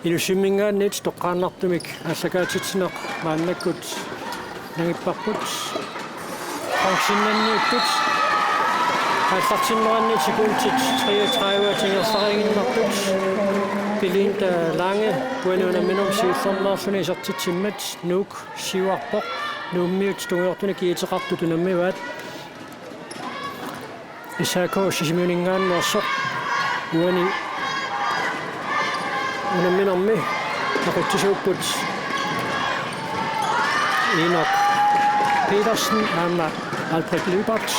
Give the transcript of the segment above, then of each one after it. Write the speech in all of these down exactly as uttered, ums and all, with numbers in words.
Inussivimminngaanniit toqqaannartumik aallakaatitsineq maannakkut nangipparput. Bronzennanniuttut aallartinneranni sekundit treogtredive ingerlariiginnartut Belinda Lange uani unamminermi siullermeerluni isertitsimmat Nuuk siuarpoq. Nuummiut tungujortunik kiateqartut unammivaat. S A K Sisimiuninngaanneersoq uani unamminermi aqutsisuupput Inok Petersen aamma Albert Lyberth.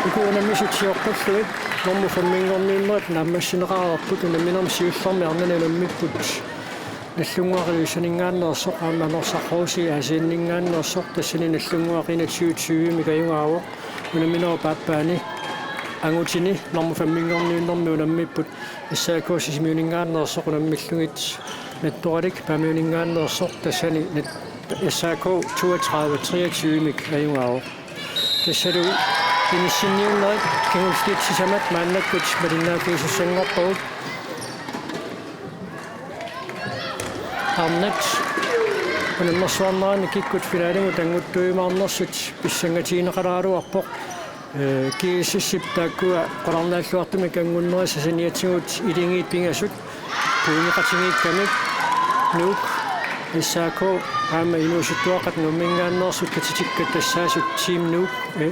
Uku unammisut sioqqullugit normu femminngorniunnerit naammassineqareerput unamminermi siullermi arnani unammipput Nagdlunguaq Ilulissaninngaanneersoq aamma Norsaq Rosing Aasianninngaanneersoq, tassani Nagdlunguaq enogtyve tyvemik ajugaavoq. Unamminerup aappaani angutini normu femminngorniunnermi unammipput S A K Sisimiuninngaanneersoq unammillugit Nattoralik Paamiuninngaanneersoq, tassani nat-, S A K toogtredive treogtyvemik ajugaavoq. Tassalu inissinniunnerit kingulliit sisamat maannakkut malinnaaffigisussanngorpagut. Arnat unammersuarneranni kikkut finalimut anguttuujumaarnersut pissangatigineqaleraluarpoq. Ee, G S S-ip taakkua qularnaalluartumik angunnerisa saniatigut iligiit pingasut pointeqatigiikkamik Nuuk, S A K aamma inuusuttuaqqat Nuumminngaanneersut katitikkat tassaasut Team Nuuk, ee,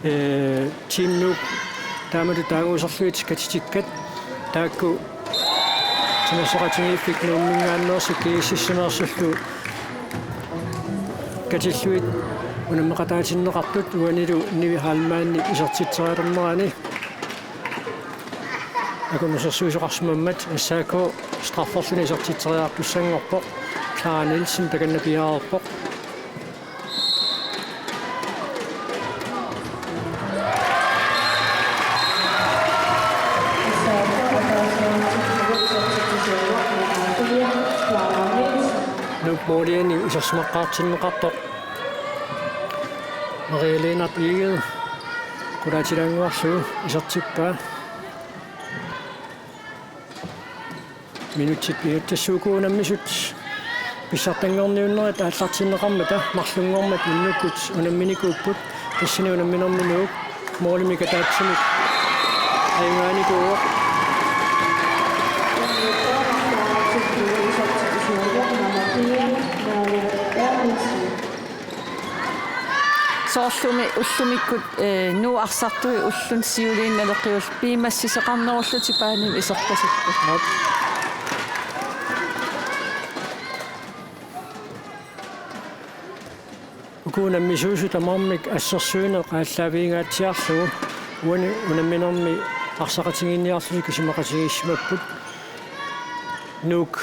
ee, Team Nuuk taamatut taaguuserlugit katitikkat taakku timersoqatigiiffik Nuumminngaanneersut G S S-imeersullu katillugit unammeqataatinneqartut uanilu Nivi Heilmannip isertitserialernerani. Akunnersersuisoqarsimammat S A K strafferluni isertitseriartussanngorpoq, Clara Nielsen takanna piareerpoq. Nuuk måliani isersimaqqaartinneqartoq Maria Lennert Egede qulaatilaannguarlugu isertippaa. Minutsit pingajuat tassa uku unammisut pissartanngorniunnerit aallartinneqarmata marlunngormat unnukkut unamminikuupput, tassani unamminermi Nuuk målimik ataatsimik ajugaanikuuvoq. Soorlumi ullumikkut, ee, Nuuk arsartui ulluni siuliini naleqqiullutik piumassisoqarnerullutik Paamimi isertasupput. Aap. Uku unammisuusut tamarmik assersuineq aallaaviingaatsiarlugu uani unamminermi arsaqatigiinniarlutik isumaqatigiissimapput. Nuuk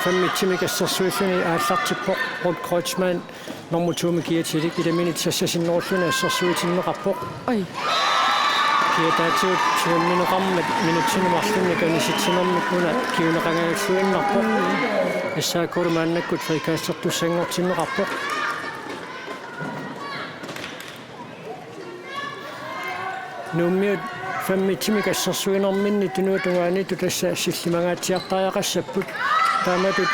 femogtyvemik assersuilluni aallartippoq Rolf Kreutzmann normu to-mi kiatilik, ilaminit sassasinnerulluni assersuitinneqarpoq. Oj. Kiataatigut tungaanneqarmat minutsini marlunni kanisitsinermik una kinguneqangajalluinnarpoq. S A K-lu maannakkut frikastertussanngortinneqarpoq. Nuummiut femogtyvemik assersuinerminni tunuata tungaaniittut tassa sillimangaatsiartariaqassapput. Taamatut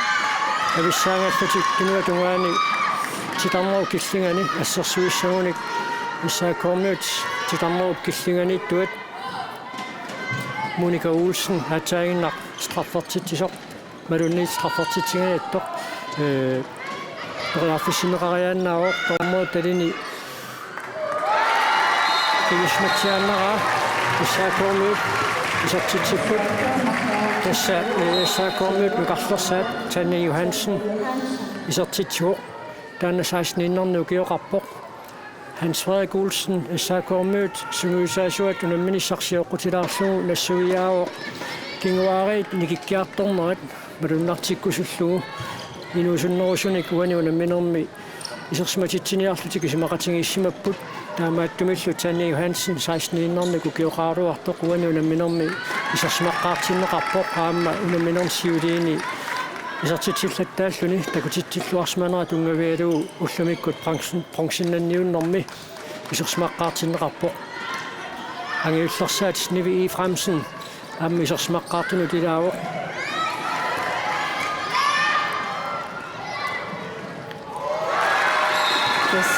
avissaangallutik tunuata tungaani titarnerup killingani assersuissagunik S A K-miut titarnerup killinganiittuat Monika Olsen aatsaaginnaq straffertitsisoq. Malunnarpoq straffertitsigaangattoq, ee, periarfissinneqariaannaavoq, dommeritallini pigismatsiaannarpaa. S A K-miut isertitsipput. Tassa, ee, S A K-miut nukarlersaat Tanja Johansen isertitsivoq. Taanna seksten-innerni ukioqarpoq. Hans Frederik Olsen, S A K-miut sungiusaasuat unamminissaq sioqqutilaarlugu nassuiaavoq. Kinguaariit nikikkiartornerat malunnartikkusullugu inuusunnerusunik uani unamminermi isersimatitsiniarlutik isumaqatigiissimapput. Taamaattumillu Tanja Johansen seksten-innerni ukioqaraluartoq uani unamminermi isersimaqqaartinneqarpoq aamma unamminermi siuliini isertitsillattaalluni takutitsilluarsimanera tunngavigalugu ullumikkut bronzen-, bronzennanniunnermi isersimaqqaartinneqarpoq. Angajullersaat Nivi Efraimsen aamma isersimaqqaartunut ilaavoq. Yes.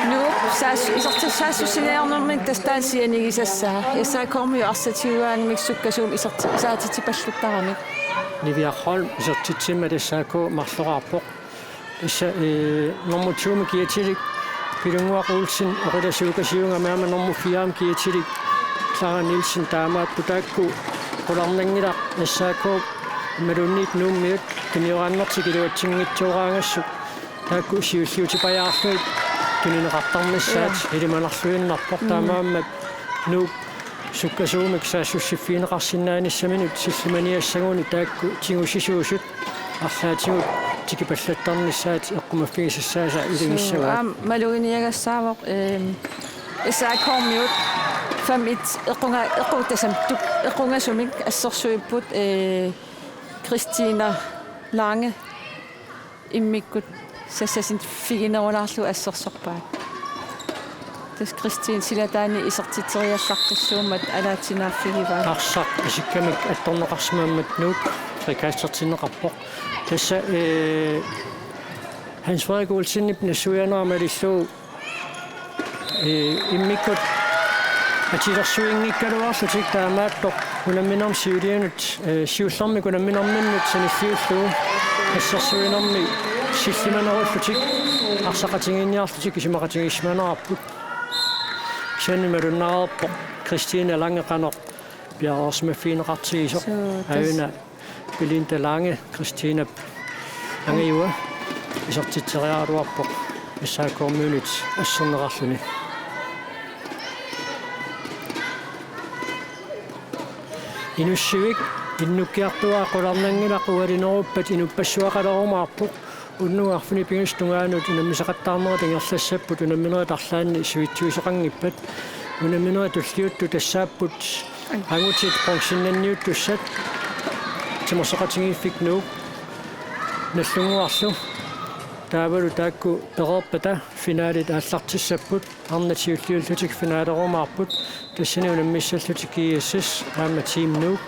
Nuup saas-, isertitseq saassussiniarnermik tassa taanna sianigisassaa. S A K-miut arsaq tiguaangamik sukkasuumik iserti-, isaatitsipalluttaramik. Niviaq Holm isertitsimmat S A K marloraarpoq. Tassa, eh, nummer to-mi kiatilik Pilunnguaq Olsen oqilasuukasiugami aamma nummer fire-mi kiatilik Clara Nielsen taamaapput. Taakku qularnanngilaq S A K imaluunniit Nuummiut tunioraannertik iluatsinngitsooraangassuk taakku siulliutipajaarlugit tunineqartarnissaat. Ja. Ilimanarluinnarpoq. Mm. Taamaammat Nuuk sukkasuumik saassussiffigineqarsinnaanissaminut sillimaniassaguni taakku tigusisuusut arlaatigut tikipallattarnissaat eqqumaffigisassaasa ilagissavaat. Suu, aamma maluginiagassaavoq, ehm, S A K-miut fem et eqqunga-, eqqu-, tassami tuk-, eqqungasumik assersuipput, eh, Christina Lange immikkut sassasiffiginerulaarlugu assersorpaat. Tassa Christine silataani isertitseriallaqqissuummat alaatsinaaffigivaat. Arsaq isikkamik attorneqarsimammat Nuuk frikassertinneqarpoq. Tassa, eh, Hans Frederik Olsenip nassuianera malillugu, eh, immikkut atilersuinngikkaluarlutik taamaattoq unamminermi siulianut, eh, siullermik unamminerminnut sanilliullugu assersuinermi sillimanerullutik arsaqatigiinniarlutik isumaqatigiissimanerarput. Kisianni malunnarpoq Christine Lange qanoq piareersimaffigineqartigisoq. Suu, tas- Aajuna Belinda Lange, Christinap angajua, isertitseriaraluarpoq S A K-miunit asserneqarluni. Inussivik innukkiartuaaq qularnanngilaq ualineruppat inuppassuaqalerumaarpoq. Unnugu arfineq-pingasut tungaanut unammisaqattaarnerat ingerlassapput unamminerit arlaanni sivitsuisoqanngippat. Unamminerit tulliuttut tassaapput angutit bronzennanniuttussat. Timersoqatigiiffik Nuuk Nagdlunguarlu. Taavalu taakku pereerpata finalit aallartissapput. Arnat siulliullutik finalerumaarput. Tassani unammissallutik G S S aamma Team Nuuk.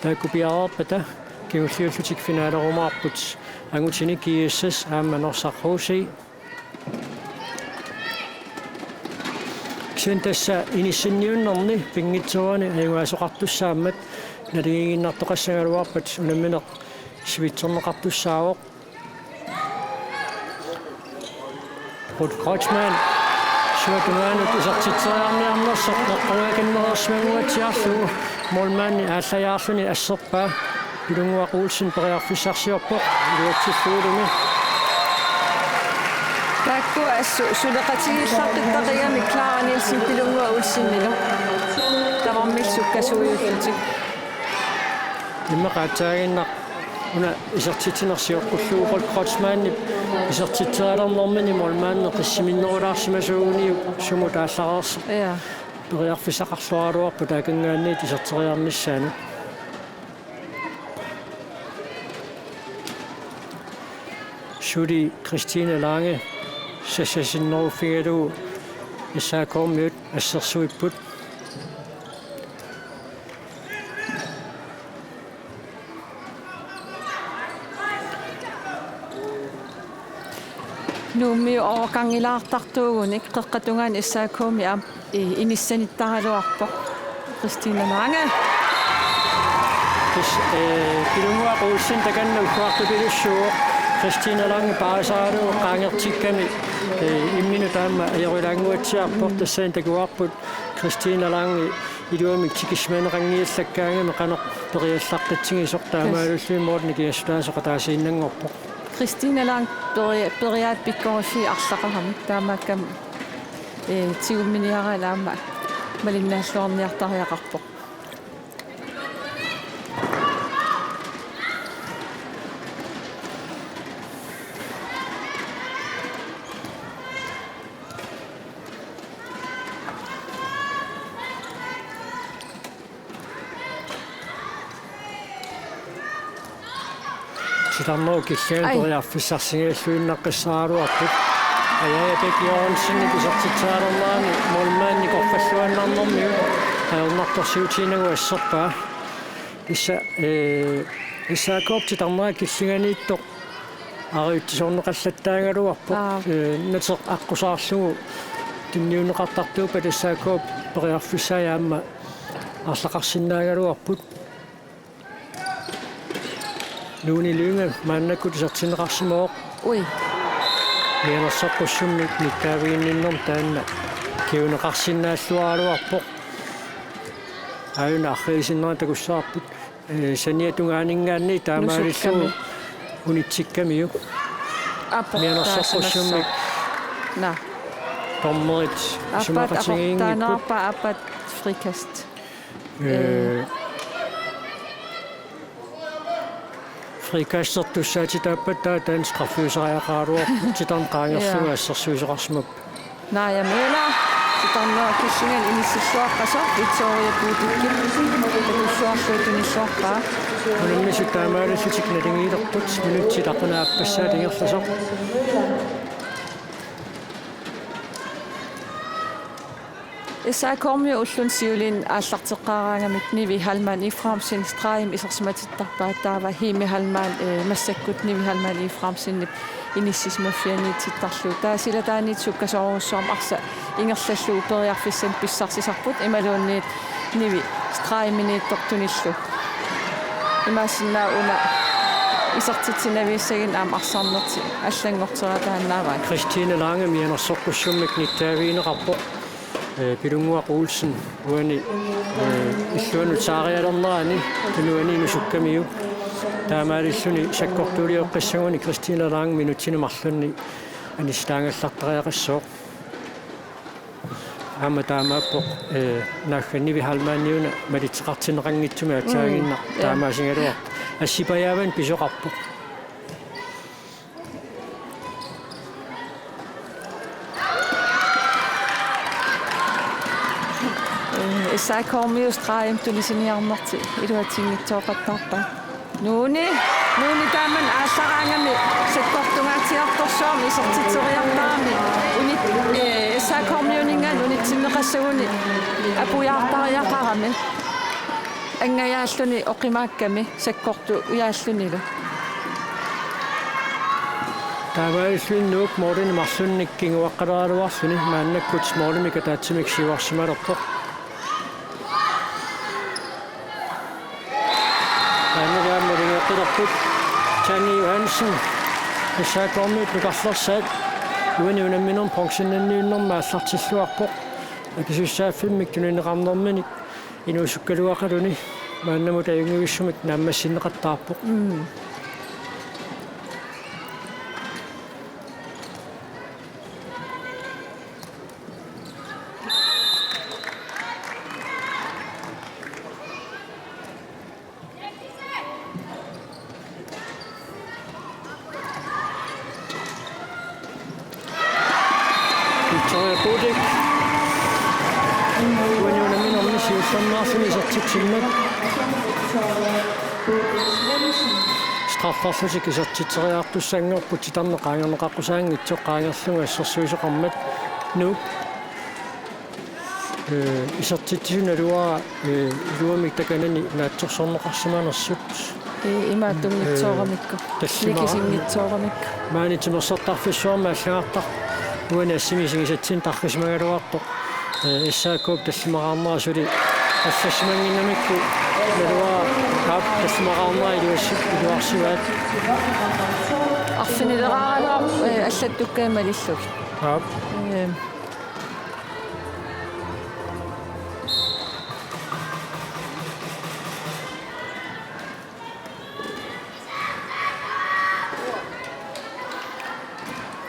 Taakku piareerpata kingulliullutik finalerumaarput. Angutini G S S aamma Norsaq H C. Kisianni tassa inissinniunnerni pinngitsoorani ajugaasoqartussaammat naligiinnartoqassagaluarpat unammineq sivitsorneqartussaavoq. Ruth Kreutzmann, sua tungaanut isertitseriarniarnersoq, naqqeriakinnereersimanguatsiarlugu, målmandi aallajaarluni asserpaa, Pilunnguaq Olsen periarfissarsiorpoq, iluatsillugulumi. Taakkua assut suleqatigiillartut taqigamik Clara Nielsen Pilunnguaq Olsenilu. Tamarmik sukkasuujuullutik. Immaqa aatsaaginnaq una isertitsineq sioqqullugu Ruth Kreutzmannip isertitserialernermini målmandi qissiminnerulaarsimasuuguniuk sumut aallareersoq. Ja. Periarfissaqarluaraluarpoq taakanngaanniit iserteriarnissaanut. Suli Christine Lange sassasinneruffigalugu S A K-miut assersuipput. Nuummiut overgangilaartartuugunik qeqqata tungaani S A K-mi aamma, eh, inissanittaraluarpoq Christine Lange. Tassa, eh, Pilunnguaq Olsen takanna ugguartupilussuuvoq, Christine Lange paasaralugu qaangertikkami, eh, imminut aamma ajorilaannguatsiarpoq, tassaana takuarput Christine Lange iluamik tikissimaneqanngiallakkaangami qanoq periallaqqitsigisoq taamaalilluni målini kiassutaasoq ataasiinnanngorpoq. Christine Lange peria-, periaatsit pikkoriffiit arlaqaramik taamaakkami, eh, tigumminiaraanni aamma malinnaalluarniartariaqarpoq. Titarnerup killingani Ai. Periarfissarsigalluinnaqqissaaraluarput. Ajaja Bech Jørgensen isertitseriarnerani målmandip orfalluinnarnermiu ajornartorsiutiginagu asserpaa. Tassa, ee, S A K-p titarnera killinganiittoq ariutsisoorneqallattaagaluarpoq. Aa. Ee, nateq aqqusaarlugu tunniunneqartartuuppat S A K-p periarfissai aamma arlaqarsinnaagaluarput. Nuuni Lynge maannakkut isertinneqarsimavoq. Ui. Mianersoqqussummik nittaaviginninnermik taanna kinguneqarsinnaalluaraluarpoq. Aajuna arriisinnerani takussavarput. Ee, saniata tungaaninngaanniit taamaalillugu. Nusukkami. Unitsikkamiuk. Aportaasimassaaq. Mianersoqqussummik. Naa. Dommerit. Aappaat isumaqatigiinngippoq. Aportaannaarpaa aappaat frikast. Ee, frikastertussaatitaappata taanna straffiusariaqaraluarpoq titarneq qaangerlugu. Jaa. Assersuisoqarsimappat. Naja Møller, titarnera killingani inissilluaqqasoq, Victoria Butikip takussuarlugu tunilluarpaa. Unammisut taamaalillutik naligiilerput, minutsit taakkunaappassaat ingerlasoq. S A K-miut ulluni siuliini aallarteqqaaraangamik Nivi Hallmann Efraimsen stregimik isersimatittarpaa, taava Himi Hallmann, eh, massakkut Nivi Hallmann Efraimsenip inissisimaffianiitittarlugu. Taava silataaniit sukkasoorujussuarmik arsaq ingerlallugu periarfissanik pissarsisarput imaluunniit Nivi stregimiittoq tunillugu. Imaassinnaavoq una isertitsinaviassaginnaq aamma arsarnertik allanngortilaartaannaavaat. Christine Lange mianersoqqussummik nittaavigineqarpoq. Ee, Pilunnguaq Olsen uani, ee, illuanut saarialernerani tunuani nusukkamiuk. Taamaalilluni sakkortuulioqqissaguni Christine Lange minutsini marlunni anissitaagallartariaqassooq. Aamma taamaappoq, ee, naagga Nivi Hallmanniuna malitseqartinneqanngitsumik aatsaaginnaq. Mm, ja. Taamaasigaluartoq. Assipajaavani pisoqarpoq. Ee, S A K-miut stregimik tunisiniarnertik iluatsinngitsooqattaarpaat. Nuuni, Nuuni taamani aallaraangami sakkortungaatsiartorsuarmik isertitseriartarami uni-, ee, S A K-miuninngaanniit unitsinneqassaguni apujaartariaqarami. Angajaalluni oqimaakkami sakkortujaallunilu. Taamaalilluni Nuuk målinik marlunnik kinguaqqaleraluarluni maannakkut målimik ataatsimik siuarsimalerpoq. Taanna aamma malingeqqilerput. Tanja Johansen, S A K-miut nukarlersaat, uani unamminermi bronzenniunnermi aallartilluarpoq. Akisussaaffimmik tunineqarnermini inuusukkaluaqaluni maannamut ajunngivissumik naammassinneqattaarpoq. Mm. Victoria Butik. Uani unamminermi siullernaarluni isertitsimmat. Strafferlutik isertitseriartussanngorput titarneq qaangerneqaqqusaanngitsoq qaangerlugu assersuisoqarmat Nuuk. Ee, isertitsisut naluara, ee, iluamik takanani naatsorsorneqarsimanersut. Ee, imaattunngitsooramikku. Ee, tallimara-, nikisinngitsooramikku. Maani timersortarfissuarmi allagartaq uani assimi isigisatsinnut tarrisimagaluartoq. Ee, S A K-p tallimaqarnera suli allassimannginnamikku naluara, aap, tallimaqarnera iluassi-, iluarsivaat. Arfinileraaraluarpoq, ee, allattukkaat malillugit. Aap. Ee,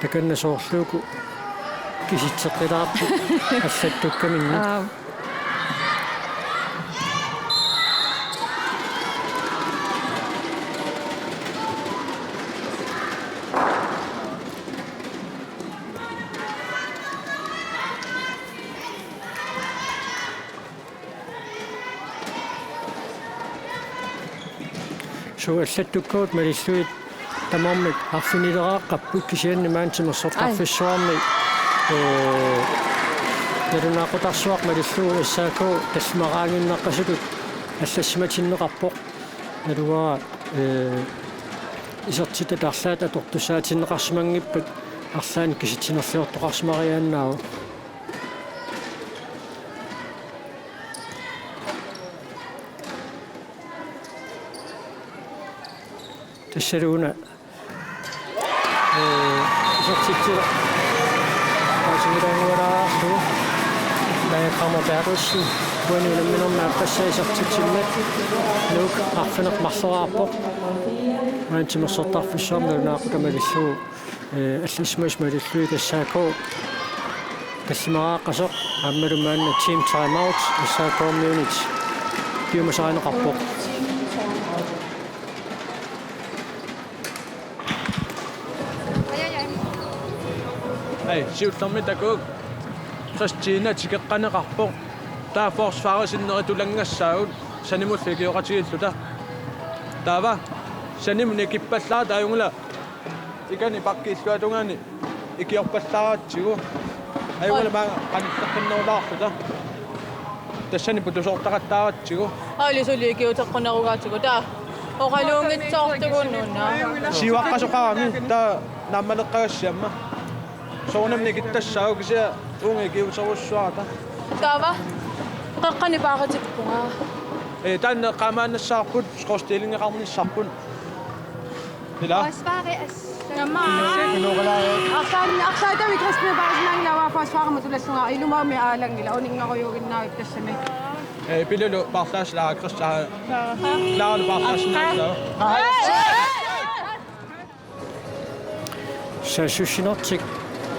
Takanna soorlu uku kisitseqqilaarput allattukkaminni. Aap. Suu allattukkagut malillugit Tamarmik arfinileraqqapput kisianni maani timersortarfissuarni, ee, nalunaaqutarsuaq malillugu S A K tallimaqaannginnaqqasutut allassimatinneqarpoq. Naluara, ee, isertitat arlaat atortussaatinneqarsimanngippat arlaannik kisitsinerliortoqarsimariaannaavoq. Tassalu una, ee, isertitsi-, paasinngilaanngualaarlugu. Naja Kramer Berthelsen, uani unamminermi aappassaa isertitsinnut. Nuuk arfineq-marloraarpoq. Maani timersortarfissuarmi nalunaaqutaq malillugu, ee, allassimasut malillugit S A K tallimaqaaqqasoq aammalu maanna team timeout S A K-miunit piumasarineqarpoq. Ai, siullermik takuuk. Christina tikeqqaneqarpoq. Taava forsvarip sinneri tulanngassaagut sanimullu ikioqatigiilluta. Taava sanimut nikippallaartut ajunngilaq. Ikani pakkiilluatungaani ikiorpallaaratsigu. Ajunngilaq maanga qanilleqqinnerulaarluta. Tassani putusoortaqattaaratsigu. Aali suli ikiuteqqunerugaatigut. Taava oqaluunngitsoortugut una. Siuaqqasoqarami taava naammaleqqagassiamma. Soorunami nikittassaavoq kisianni uunga ikiuterussuarata. Taava qeqqani paaritippunga. Ee, taanna eqqaamaannassavarput, skorsteninngeqarnissarput. Ila. Forsvarip as-, Tamam. Arlaan, arlaatami Christina paasinngilaat forsvarip tulallunga ilumoortumik aalanngilaq uninngarujuuginnavik tassami. Ee, pilulu paarlaassalaa Christina. Klaarlu paarlaassinnaassaaq. Saassussinertik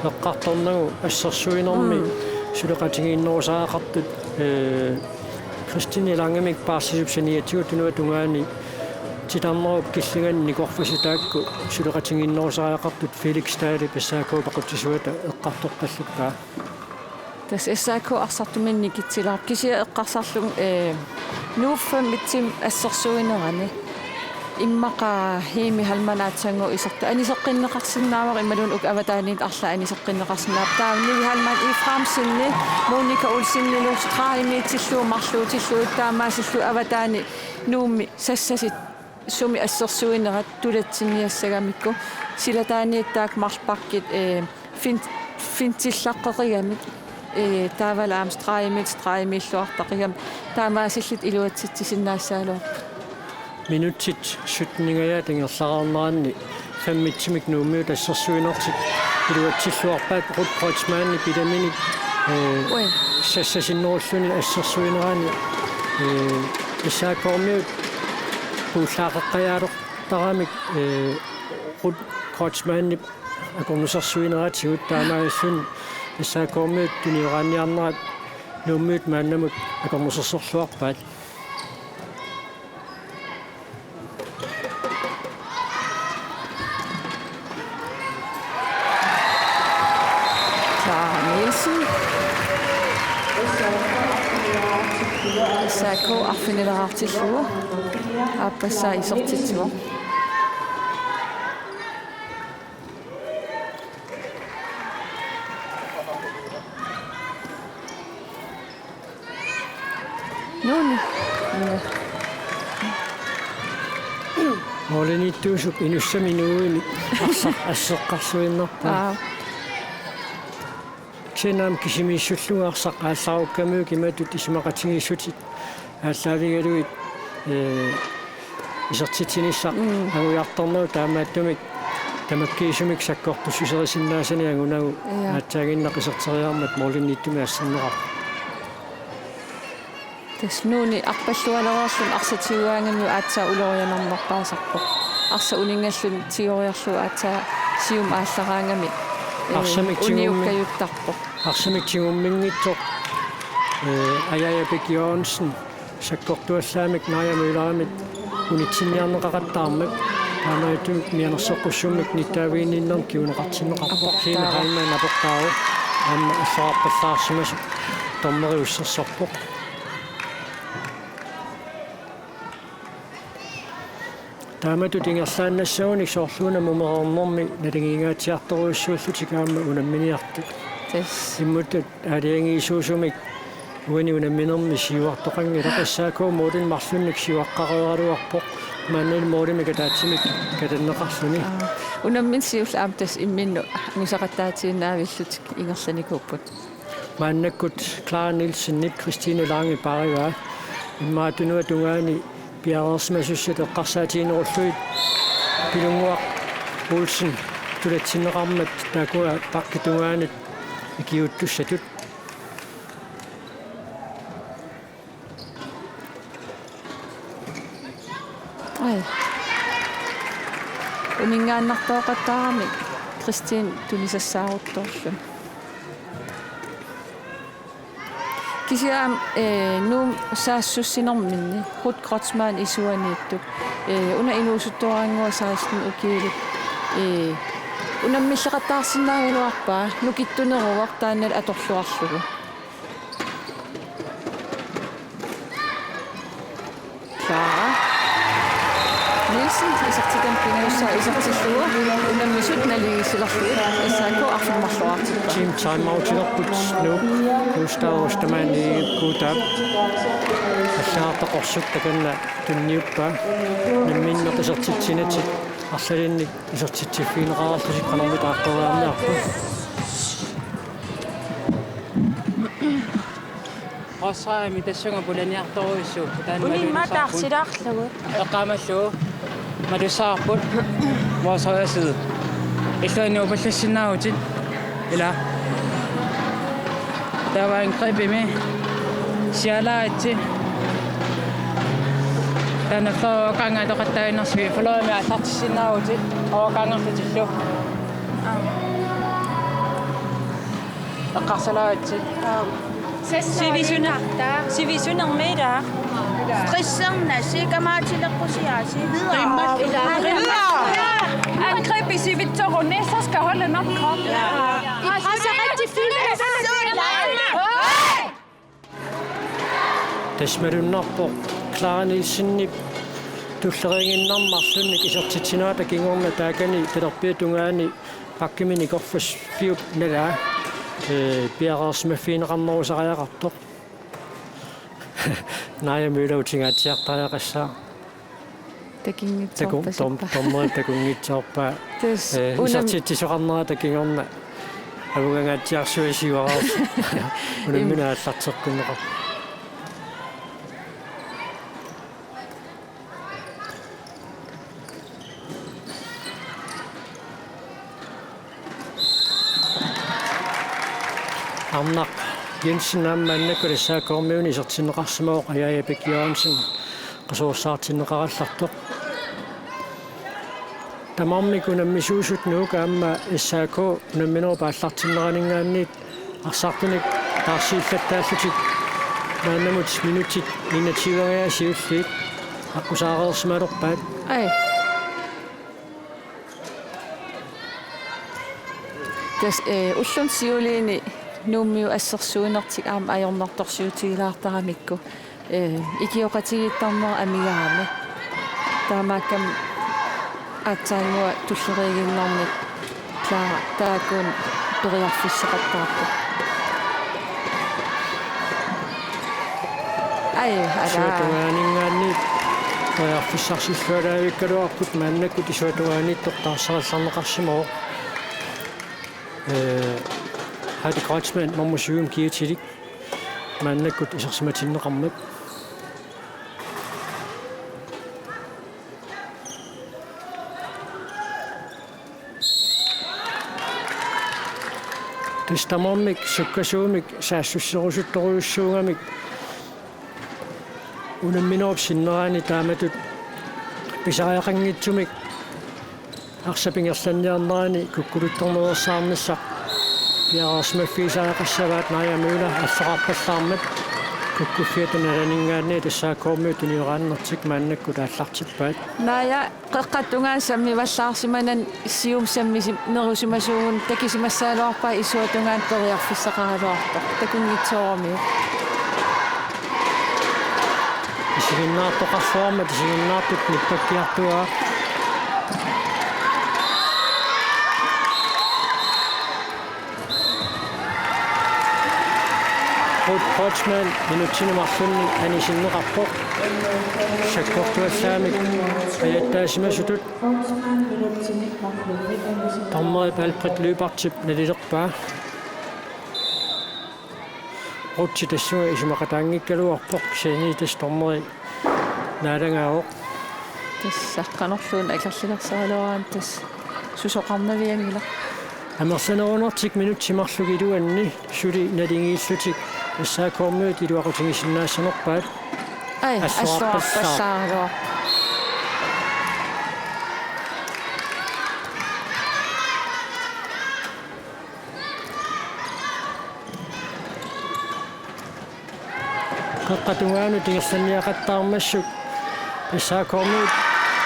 eqqartornagu assersuinermi Mm. suleqatigiinnerusariaqartut, ee, Christine Langemik paarsisup saniatigut tunuata tungaani titarnerup killinganni nikorfasut taakku suleqatigiinnerusariaqartut Felix Dahlip S A K-p aqutsisuata eqqartorpallappaa. Tassa S A K arsartumik nikitsilaarpoq kisianni eqqarsarlunga, ee, Nuuk femogtyve assersuinerani. Immaqa Hemi Hallmann aatsaannguaq isertitaq aniseqqinneqarsinnaavara imaluunniit uku avataaniit arlaat aniseqqinneqarsinnaavoq. Taava Nivi Hallmann Efraimsenip, Monica Olsenilu stregimiitillugu marluutillugu taamaasillugu avataani Nuummi sassasit sumi assersuinerat tulatsinniassagamikku silataaniit taakku marluk pakkit, ee, fin-, fintillaqqeqigamik, ee, taavalu aamma stregimiit stregimiilluartaqigamik taamaasillutik iluatsitsisinnaassagaluarput. Minutsit sytteningajaat ingerlareerneranni femogtyvemik Nuummiut assersuinertik iluatsilluarpaat Ruth Kreutzmannip ilaminik, ee, Ui. sassasinnerulluni assersuinerani, ee, S A K-miut puullaaqeqqajaaleq- taramik, ee, Ruth Kreutzmannip akornusersuineratigut taamaalilluni S A K-miut tunioraanniarnerat Nuummiut maannamut akornusersorluarpaat. Clara Nielsen. S A K arfinileraartillugu aappassaa isertitsivoq. Nuuni. Nuuni. Målimiittuusup inussami Nuummi arsaq asseqqarsuinnarpaa. Aa. Kisianni kisimiissullunga arsaq aallarukkamiuk imatut isumaqatigiissutit aallaavigalugit, ee, isertitsinissaq Mm. angujartornagu taamaattumik tamakkiisumik sakkortussuserisinnaasanik angunagu Ja. aatsaaginnaq iserteriarmat målimiittumik asserneqarpoq. Tassa Nuuni arpallualereerluni arsaq tigugaangamik aatsaat ulorianarnerpaasarpoq. Arsaq uninngalluni tigoriarlugu aatsaat siumut aallaraangami, ee, Arsamik tigummi-, uniukkajuttarpoq. Arsamik tigumminngitsoq, ee, Ajaja Bech Jørgensen sakkortuallaamik Naja Møllerimit unitsinniarneqaqattaarmat taamaattumik mianersoqqussummik nittaaviginninnermik kinguneqartinneqarpoq. Aportaavoq. Hemi Hallmann aportaavoq. Aamma assorarpallaarsimasoq dommeri ussersorpoq. Taamatut ingerlaannassagunik soorlu una mumereernermi nalingingaatsiartorujussuullutik aamma unamminiartut. Tassa. Immutut aalajangiisuusumik uani unamminermi siuartoqanngilaq, S A K-p målinik marlunnik siuaqqareeraluarpoq, maannali målimik ataatsimik katanneqarluni. Aa, unammineq siulleq aamma tassa imminnut angusaqattaatiinnaavillutik ingerlanikuupput. Maannakkut Clara Nielsenip Christine Lange paarivaa. Immaqa tunuata tungaani piareersimasussat eqqarsaatiginerullugit Pilunnguaq Olsen tulatsinneqarmat taakkua bakkip tungaanut ikiuuttussatut. Ai. Uninngaannartooqattaarami Christine tunisassaaruttorluni. Kisianni aamma, eh, Nuummut saassussinerminni Ruth Kreutzmann isuaniittoq, eh, una inuusuttuarannguaq seksten ukiulik, eh, unammilleqattaarsinnaagaluarpaa nukittuneruvoq taanna atorluarlugu. Clara Nielsen isertitami pingajussaa isertillugu unammisut naligiissilerlugit S A K arfineq-marluartippaa. Team timeoutilerput Nuuk, Gustav Ostermann i Guutaap. Allagartaq qorsuk takanna tunniuppaa. Unammineq isertitsinatik arlalinnik isertitsiffigineqarlutik qanormita aaqqeriarniarput. Rosariami tassunga pulaniartorujussuupput, taanna unimmat malugisarput. Taarsilaarlugu. Eqqaamallugu. Malussavarput. Rosariaside. Illuanni upallassinnaagutsigit. Ila. Taava angrebimi. Sialaaritsi. Taanna fyrre gange atoqattaaginnarsigit. Fyrremi aallartissinnaagutsigu. Overgangerlutillu. Eqqarsalaaritsi. Sivisuna. Sivisunermi ila. Stresserna, sikamaatileqqusiaasi. Rimmat. Angrebi sivitsoruni, så skal holde nok kort. I presser rigtig fint. Tassa malunnarpoq Clara Nielsenip tulleriiginnarmik marlunnik isertitsinerata kingorna taakani talerpiata tungaani bakkimi nikorfassaarfiup nalaa, eh, piareersimaffigineqarnerusariaqartoq. Naja Møller utingaatsiartariaqassaaq. Taku-, tom-, takunngitsoorpasippa. Dommerip takunngitsoorpaa. Tassa, eh, unam-, isertitsisoqarnerata kingorna avungangaatsiarsuaq siuareersoq. Unammineq aallarteqqinneqarpoq. Arnaq Jensen aamma maannakkut S A K-miunut isertinneqarsimavoq, Ajaja Bech Jørgensen qasuersaartinneqarallartoq. Tamarmik unammisuusut Nuuk aamma S A K unamminerup aallartinneraninngaanniit arsartunik taarsiillattaallutik maannamut minutsit enogtyve-nngajat siulliit aqqusaareersimalerpaat. Ai. Tassa, eh, ulluni siuliini Nuummiut assersuinertik aamma ajornartorsiutigilaartaramikku, eh, ikioqatigiittarnerat amigaami. Taamaakkami aatsaannguaq tulleriiginnarmik Clara taakkununnga periarfissaqattaarpoq. Ai, ala. Isuata tungaaninngaanniit periarfissarsillualaavikkaluarput, maannakkut isuata tungaaniittoq taarserallarneqarsimavoq. Eh, Heidi Kreutzmann nummer syv kiitilik maannakkut isersimatinneqarmat. Tassa tamarmik sukkasuumik saassusserusuttorujussuugamik unamminerup sinneraani taamatut pisariaqanngitsumik arsap ingerlanniarnerani kukkuluttornerulersaarnissaq piareersimaffigisariaqassavaat. Naja Møller alloqarpallaarmat kukkuffiata nalaninngaanniit S A K-miut tunioraannertik maannakkut aallartippaat. Naja, qeqqata tungaanut sammivallaarsimanani siumut samminerusimasuuguni takisimassagaluarpaa, isuata tungaanut periarfissaqaraluartoq. Takunngitsooramiuk. Isiginnaartoqarluarmat isiginnaartut nippakkiartuaat. Ruth Kreutzmann minutsini marlunni anisinneqarpoq. Sakkortuallaamik ajattaasimasutut. Dommerip Alfred Lyberthip nalilerpaa. Ruthi tassunga isumaqataanngikkaluarpoq, kisianni tassa dommeri naalagaavoq. Tassa qanorluunniit akerlilersaraluaraanni tassa susoqarnavianngilaq. Amerlanerunertik minutsit marluk iluanni suli naligiillutik S A K-kormiut iluaqutigisinnaassanerpaat. Ai, assuarpassaaq. Assuarpassaaraluarpoq. Qeqqata tungaanut ingerlanniaqattaarmassuk S A K-kormiut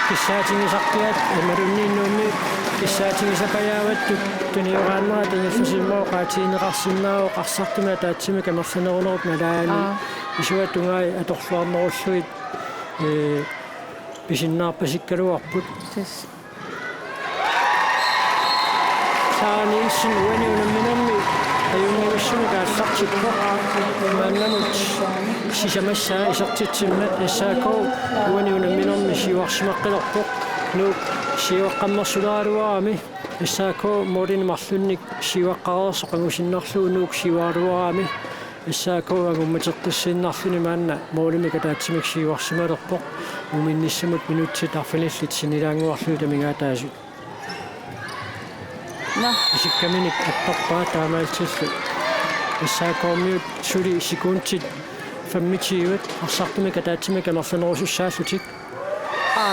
kissaatigisarpiaat imaluunniit Nuummiut kissaatigisapajaavattut tunioraannerat ingerlasimmavoq qaatigineqarsinnaavoq arsartumik ataatsimik amerlanerunerup nalaani. Aa. Isuata tungaanut atorluarnerullugit, ee, pisinnaarpasikkaluarput. Tassa. Sara Nielsen uani unamminermi ajunngivissunik aallartippoq. Maannamut sisamassaa isertitsimmat S A K uani unamminermi siuarsimaqqilerpoq. Nuuk siuaqqammersuleraluarami S A K målini marlunnik siuaqqareersoq angusinnarlugu Nuuk siuaraluarami. S A K angummateqqissinnarluni maanna målimik ataatsimik siuarsimalerpoq. Uminnissamut minutsit arfinillit sinnilaannguarlugit amigaataasut. Nå. Isikkaminik attorpaa taamaalillutillu. S A K-kormiut suli sekundit femogtyve arsartumik ataatsimik amerlanerusussaallutik. Aa.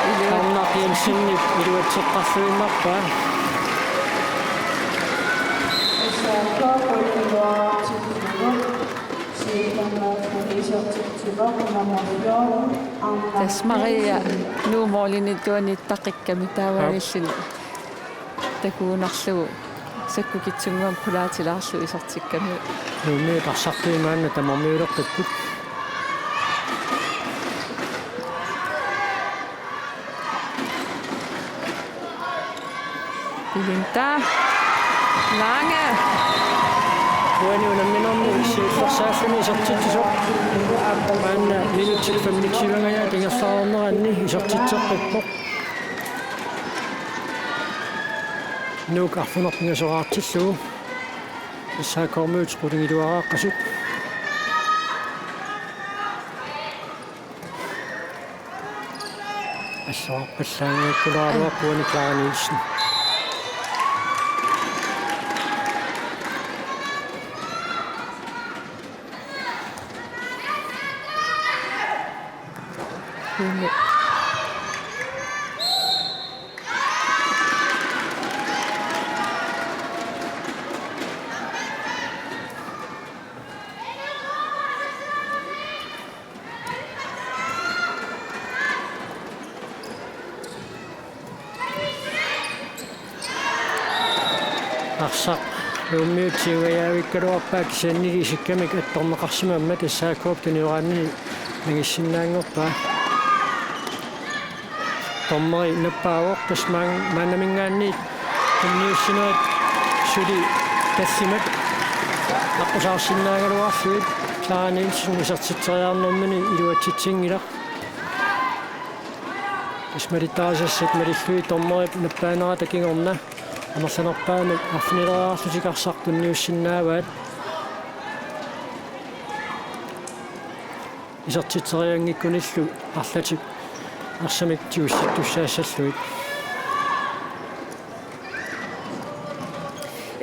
Iluat. Arnaq Jensenip iluatseqqarluinnarpaa. Tassa Maria Nuup målinittuani taqikkami taamaalilluni takugunarlugu sakkukitsunnguamik qulaatilaarlugu isertikkami. Nuummiut arsartui maanna tamarmiuleqqipput. Belinda Lange. Uani unamminermi siullersaalluni isertitsisoq. Maanna minutsit femogtyve-nngajat ingerlareerneranni isertitseqqippoq. Nuuk arfineq-pingasoraartillugu. S A K-kormiut qulingiluaraaqqasut. Assuarpallaanngikkaluaraluarpoq uani Clara Nielsen. Uani. Arsaq Nuummiut siungajaavikkaluarpaa kisiannili isikkamik attorneqarsimammat S A K-p tunioraanni nangissinnaanngorpaa. Dommeri nappaavoq tassa maan-, maannaminngaanniit tunniussinerit suli tallimat aqqusaarsinnaagaluarlugit Clara Nielsen isertitseriarnermini iluatsitsinngilaq. Tassa malittarisassat malillugit dommerip nappaanerata kingorna amerlanerpaamik arfinileriarlutik arsaq tunniussinnaavaat. Isertitserianngikkunillu arlatik arsamik tigussittussaassallugit.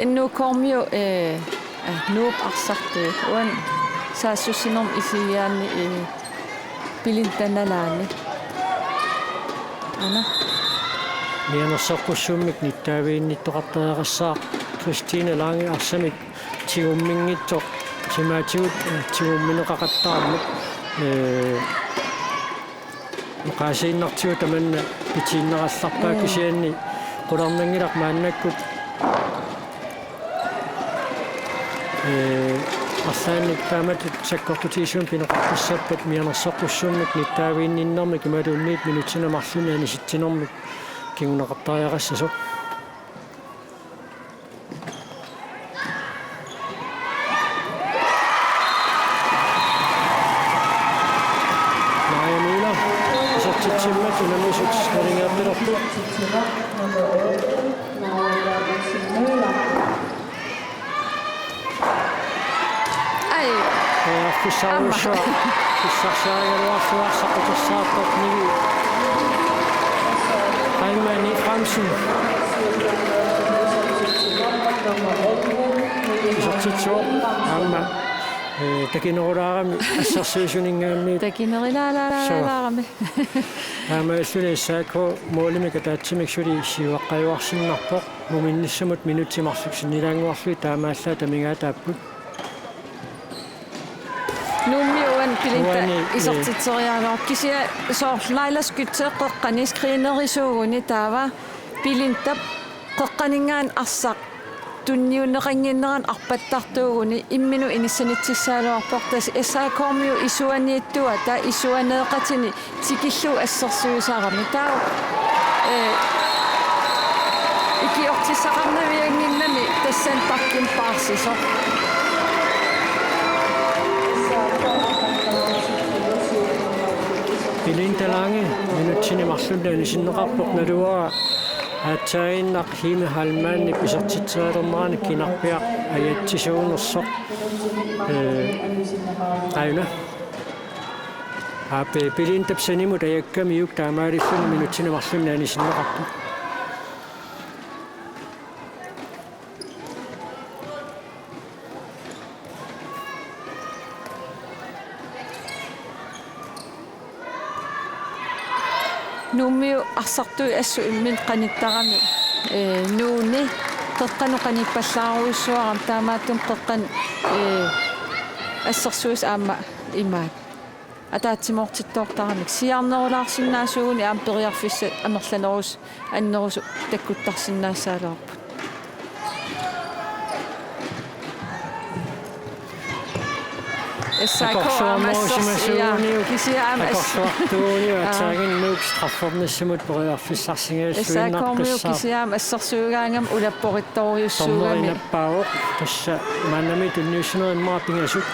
N U K-kormiut, eh, eh, Nuup arsartui. Uani saassussinermi isigigaanni, eh, Belinda nalaani. Aana. Mianersoqqussummik nittaaviginnittoqartariaqassaaq Christine Lange arsamik tigumminngitsoq timaatigut, eh, tigummineqaqattaarmat, eh, oqaasiinnartigut tamanna pitiinnarallarpaa. Mm. Kisianni qularnanngilaq maannakkut, eh, Arlaannik taamatut sakkortutigisumik pineqartussappat mianersortussummik nittaaviinninnermik imaluunniit minutsini marlunni anisitsinermik kinguneqartariaqassasoq. Maja Møller, isertitsimmat unammisut nalingaattilerput. Ai. Periarfissarujussuaq. Aamma. Pissarsiarigaluarlugu arsaq utersaartarnigi. Aimani Fransen. Isertitsivoq. Aamma. Eh, takinerulaarami assersuisuninngaanniit. Takinerulaarami. Taamaalilluni S A K målimik ataatsimik suli siuaqqajuarsinnarpoq. Muminnissamut minutsit marluk sinnilaannguarlugit taamaallaat amigaataapput. Nuummi uani Pilinta uani, eh, isertitseriaraluarpoq kisianni soorlu Laila Skytte qeqqani screenerisuuguni taava Pilintap qeqqaninngaanniit arsaq tunniunneqannginnerani arpattartuuguni imminut inissanitsissagaluarpoq, tassa S A K-miut isuaniittuata isuaneeqatini tikillugu assersuisarami. Taava, eh, ikiortissaqarnaviannginnami tassani bakkimi paarsisoq. Pilinta Lange minutsini marlunni anisinneqarpoq, naluara aatsaaginnaq Hime Heilmannip isertitserialernerani kinarpiaq ajatsisuunersoq. Eh, aajuna. Aap, Pilintap sanimut ajakkamiuk taamaalilluni minutsini marlunni anisinneqarpoq. Nuummiut arsartuut assut imminut qanittarami, eh, Nuuni qeqqanut qanippallaarujussuarami, taamaattumik qeqqanut, eh, assersuisut aamma imaat ataatsimoortittoortaramik. Siaarnerulaarsinnaasuuguni aamma periarfissat amerlanerusoq annerusoq takkuttarsinnaassagaluarput. S A K aamma assersuisuunik. Akorsuarnerusumasuuniuk. Kisianni aamma as-, akorsuartuuniuk. Aa. Aatsaaginnaq Nuuk straffernissamut periarfissarsinnaalerluinnaqqissaaq. S A K-miut kisianni aamma assersuigaangamik ulapporittorujussuugami. Dommeri nappaavoq, tassa maannamiittunik tunniussinerit immaqa pingasut.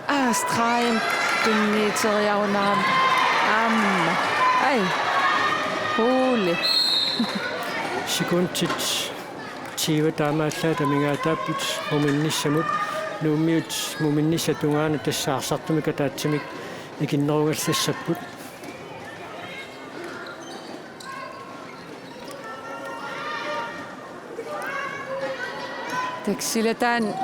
Aa, stregen tunniuteriarunarami. Aamma. Ai. Huuli. Sekundit tyve taamaallaat amigaataapput muminnissamut. Nuummiut muminnissap tungaanut tassa arsartumik ataatsimik ikinnerugallassapput. Taksilataani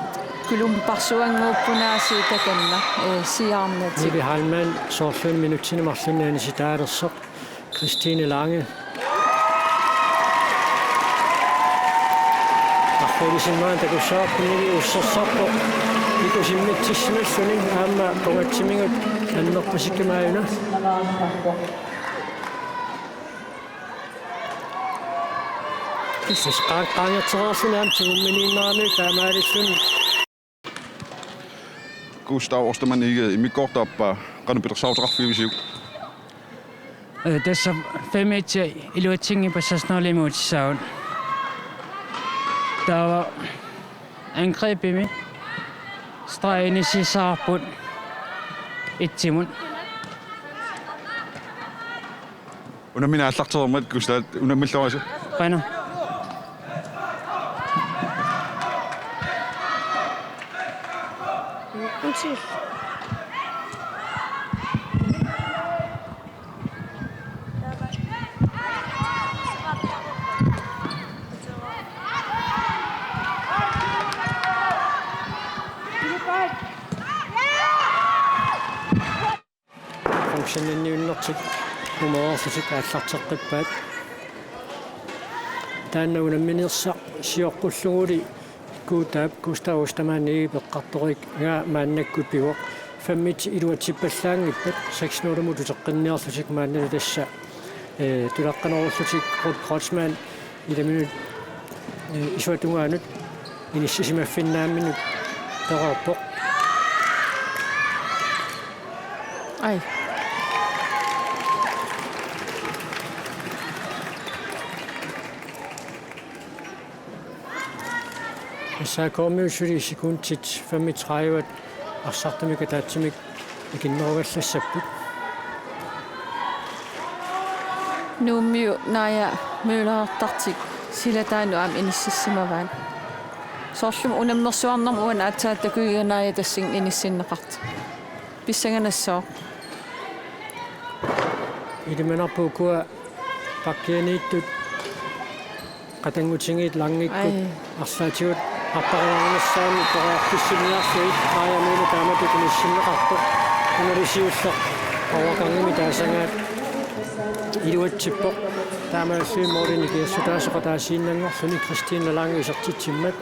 kulumparsuannguupput aasiit takanna, eh, siaarnatik. Nivi Heilmann soorluuna minutsini marlunni anisitaalersoq. Christine Lange. Arfeelisinnaani takussavarput, Nivi ussersorpoq. Ikusimmitsisimalluni aamma qungatsimigut annerpasikkamik aajuna. Kisianni qaa-, qaangertereerluni aamma tigumminiinnaramiuk taamaalilluni. Gustav Ostermann Egede, immikkoortoq aappaa, qanoq pilersaaruteqarfigivisiuk? Eh, tassa fem et iluatsinngippat seks nul imuutissaagut. Taava angrebimi stregi inississavarput etsimut. Unammineq aallartereermat, Gustav, unammilluarisi. Qanoq? Undskyld. Funktioninniunnertik umoorlutik aallarteqqippaat. Taanna unamminersaq sioqqulluguli Guutaap Gustav Ostermann Egedep eqqartorigaa maannakkut pivoq. Fem et iluatsippallaanngippat seks nul-imut uteqqinniarlutik maannalu tassa, eh, tulaqqanerullutik Ruud Kreutzmann ilaminut, eh, isuata tungaanut inissisimaffinnaaminut Aappaa. Ai. S A K-miut suli sekundit femogtredive arsartumik ataatsimik ikinnerugallassapput. Nuummiut Naja Møllertartik silataanut aamma inississimavaat. Soorlumi unammersuarnermi uani aatsaat takugiga Naja tassani inissinneqartoq. Pissanganassaaq. Ilimanarpoq ukua pakkianiittut qatanngutigiit langikkut. Ai. Arsaatigut appariarnissaanni periarfissiniarlugit Naja Møller taamatut inissinneqarpoq. Una siulleq overgangimi taasagaat iluatsippoq. Taamaalilluni måli nikingassutaasoq ataasiinnanngorluni Christine Lalange isertitsimmat.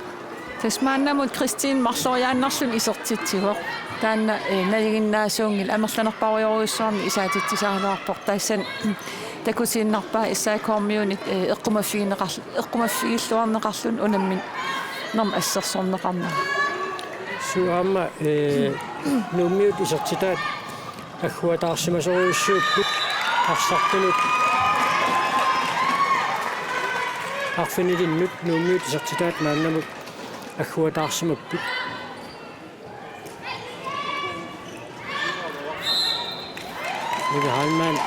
Tassa maannamut Christine marloriaannarluni isertitsivoq. Taanna, eh, nalinginnaasuunngilaq, amerlanerpaarujorujussuarnik isaatitsisaraluarpoq. Tassani takutiinnarpaa S A K-miunit, eh, eqqumaffigineqarl-, eqqumaffigilluarneqarluni unamminermi assersorneqarnera. Suu aamma, eh, Nuummiut isertitaat agguataarsimasorujussuupput arsartunut arfinilinnut Nuummiut isertitaat maannamut agguataarsimapput. Nivi Heilmann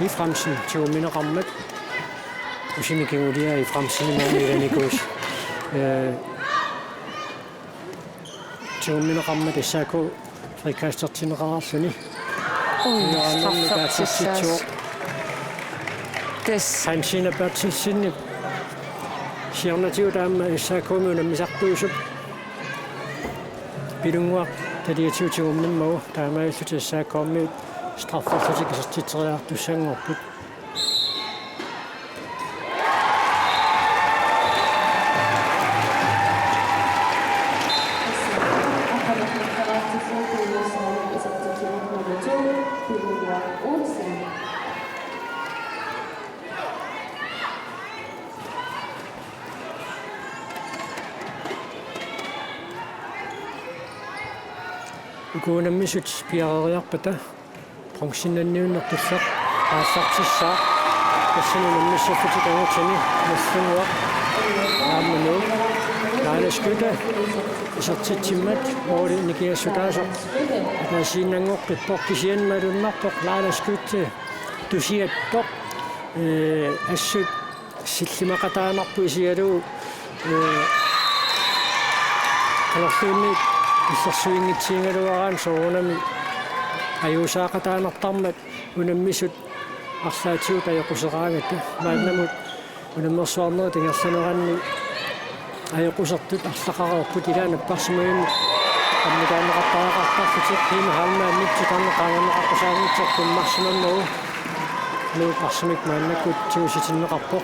Efraimsen tigummineqarmat usimi kingulia Efraimsenimut ilanikuus. Eh, tigummineqarmat S A K frikastertinneqarluni. Ui, iluaannarmi straffertissaas. Taasartitsivoq. Tassa. Hansina Berthelsenip siornatigut aamma S A K-mi unammisartuusup Pilunnguaq taliatigut tigummimmagu taamaalillutik S A K-miut strafferlutik isertitseriartussanngorput. Uku unammisut piareeriarpata bronzenniunnerput tulleq aallartissaaq. Tassani unammissallutik angutini Nagdlunguaq aamma Nuuk. Laila Skytte isertitsimmat måli nikingassutaasoq ataasiinnanngoqqippoq, kisianni malunnarpoq Laila Skytte tusiattoq, eh, assut sillimaqataanarpoq isigalugu, eh, qanorluunniit illersuinngitsigigaluaraanni soorunami ajuusaaqataanartarmat unammisut arlaatigut ajoquseraangata. Maannamut unammersuarnerit ingerlaneranni ajoqusertut arlaqareerput, ilaanni napparsimavimmik ammutaanneqartariaqartarlutik. Himi Heilmannip titarneq qaangerneqaqqusaanngitsoq tummarsimammagu Nuuk arsamik maannakkut tigusitinneqarpoq.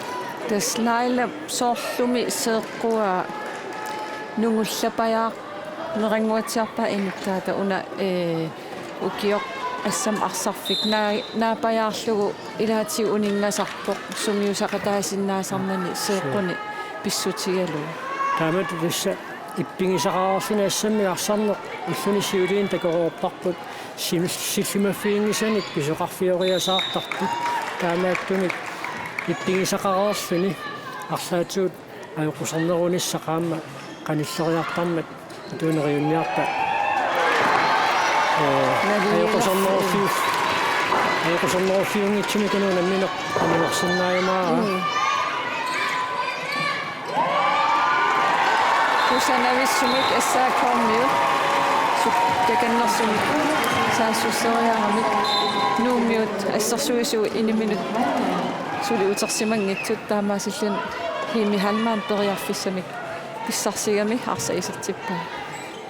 Tassa Laila soorlumi seeqqua nungullapajaarnerannguatsiarpaa inuttaata una, eh, ukioq assammik arsarfik naa-, naapajaarlugu ilaatigut uninngasarpoq sungiusaqataasinnaasarnani seeqquni pissutigalugu. Taamatut tassa ippigisaqareerluni assammik arsarneq ulluni siuliini takoreerparput, sil-, sillimaffiginngisanik pisoqarfioriasaartarput. Taamaattumik ippigisaqareerluni arlaatigut ajoqusernerunissaq aamma qanilleriartarmat atuuneriunniarta. Ee, Navigiinnarfik. Ajoquserneruffiu-, ajoquserneruffiunngitsumik una unammineq qanilersinnaajumaarpaa. Mm. Kusanavissumik S A K-miut sukkakannersumik saassusseriaramik Nuummiut assersuisut iniminut suli utersimanngitsut, taamaasilluni Himi Heilmann periarfissamik pissarsigami arsaq isertippaa.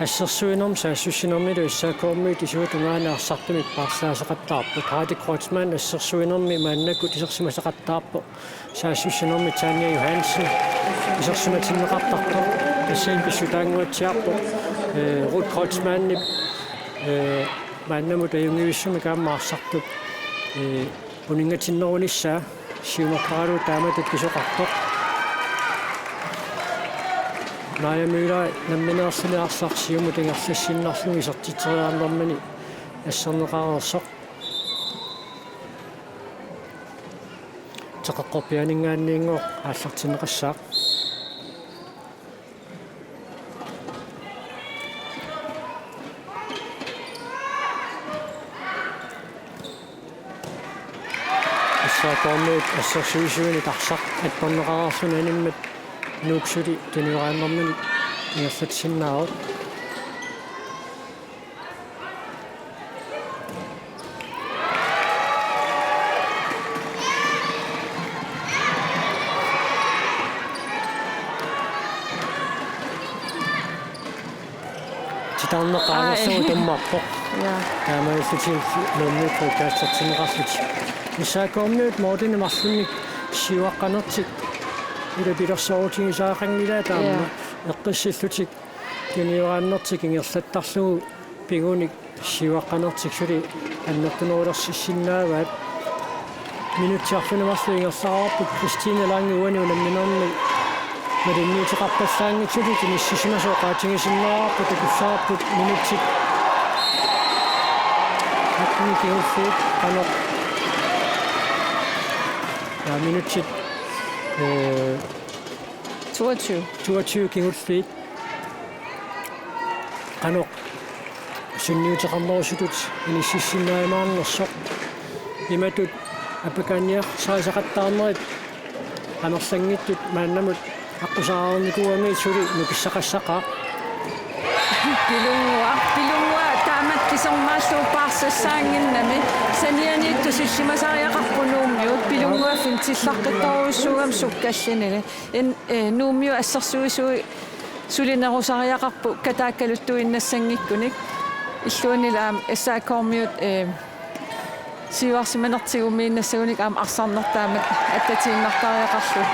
Assersuinermi saassussinermilu S A K-miut isuata tungaanut arsartumik paarlaasseqattaarput. Hardy Kreutzmann assersuinermi maannakkut isersimasaqattaarpoq. Saassussinermi Tanja Johansen isersimatinneqartarpoq. Tassani pissutaannguatsiarpoq. Ee, Ruth Kreutzmannip, ee, maannamut ajunngivissumik aamma arsartup, ee, uninngatinnerunissaa siunertaralugu taamatut pisoqartoq. Naja Møller nammineerluni arsaq siumut ingerlassinnarlugu isertitseriarnermini asserneqareersoq. Teqeqqorpianinngaanniinngooq aallartinneqassaaq. S A K-kormiut assersuisuinik arsaq attorneqareerluni animmat Nuuk suli tunniussaanermini ingerlatissinnaavoq. Titarneq Aa, qaangersugut ee. Tummarpoq. Ja. Taamaalillutik Nuummiut broadcastertinneqarlutik. S A K-kormiut målini marlunnik siuaqqanertik ulapilersoorutigisaqanngilaat taama. Ja. Eqqissillutik tunniussaanertik ingerlattarlugu pingunik siuaqqanertik suli annertunerulersissinnaavaat. Minutserluni marluk ingerlareerput Christine Lange uani unamminermi malinniuteqarpallaanngitsutut inissisimasoq oqaatigisinnaavarput, takussavarput minutsit atten kingulliit qanoq. Ja, minutsit, øh, toogtyve. Toogtyve kingulliit. Qanoq sunniuteqarnerusutut inississinnaajumaarnersoq. Imatut apeqqutaaniarsarisaqattaarnerit amerlanngitsut maannamut aqqusaarnikuugamigit suli nukissaqassaqaaq. Pilunnguaq, pilunnguaq taamak kisermaallugu paarsassaannginnami. Sanianiittoq sillimasariaqarput Nuummiut, pilunnguaffimmi tillaqqittorujussuugami sukkallinili. En, eh, Nuummiut assersuisui sulinerusariaqarput kataakkaluttuinnassanngikkunik. Illuannilu aamma S A K-kormiut, eh, siuarsimanertik tigumiinnassagunik aamma arsarneq taamak attatiinnartariaqarlugu.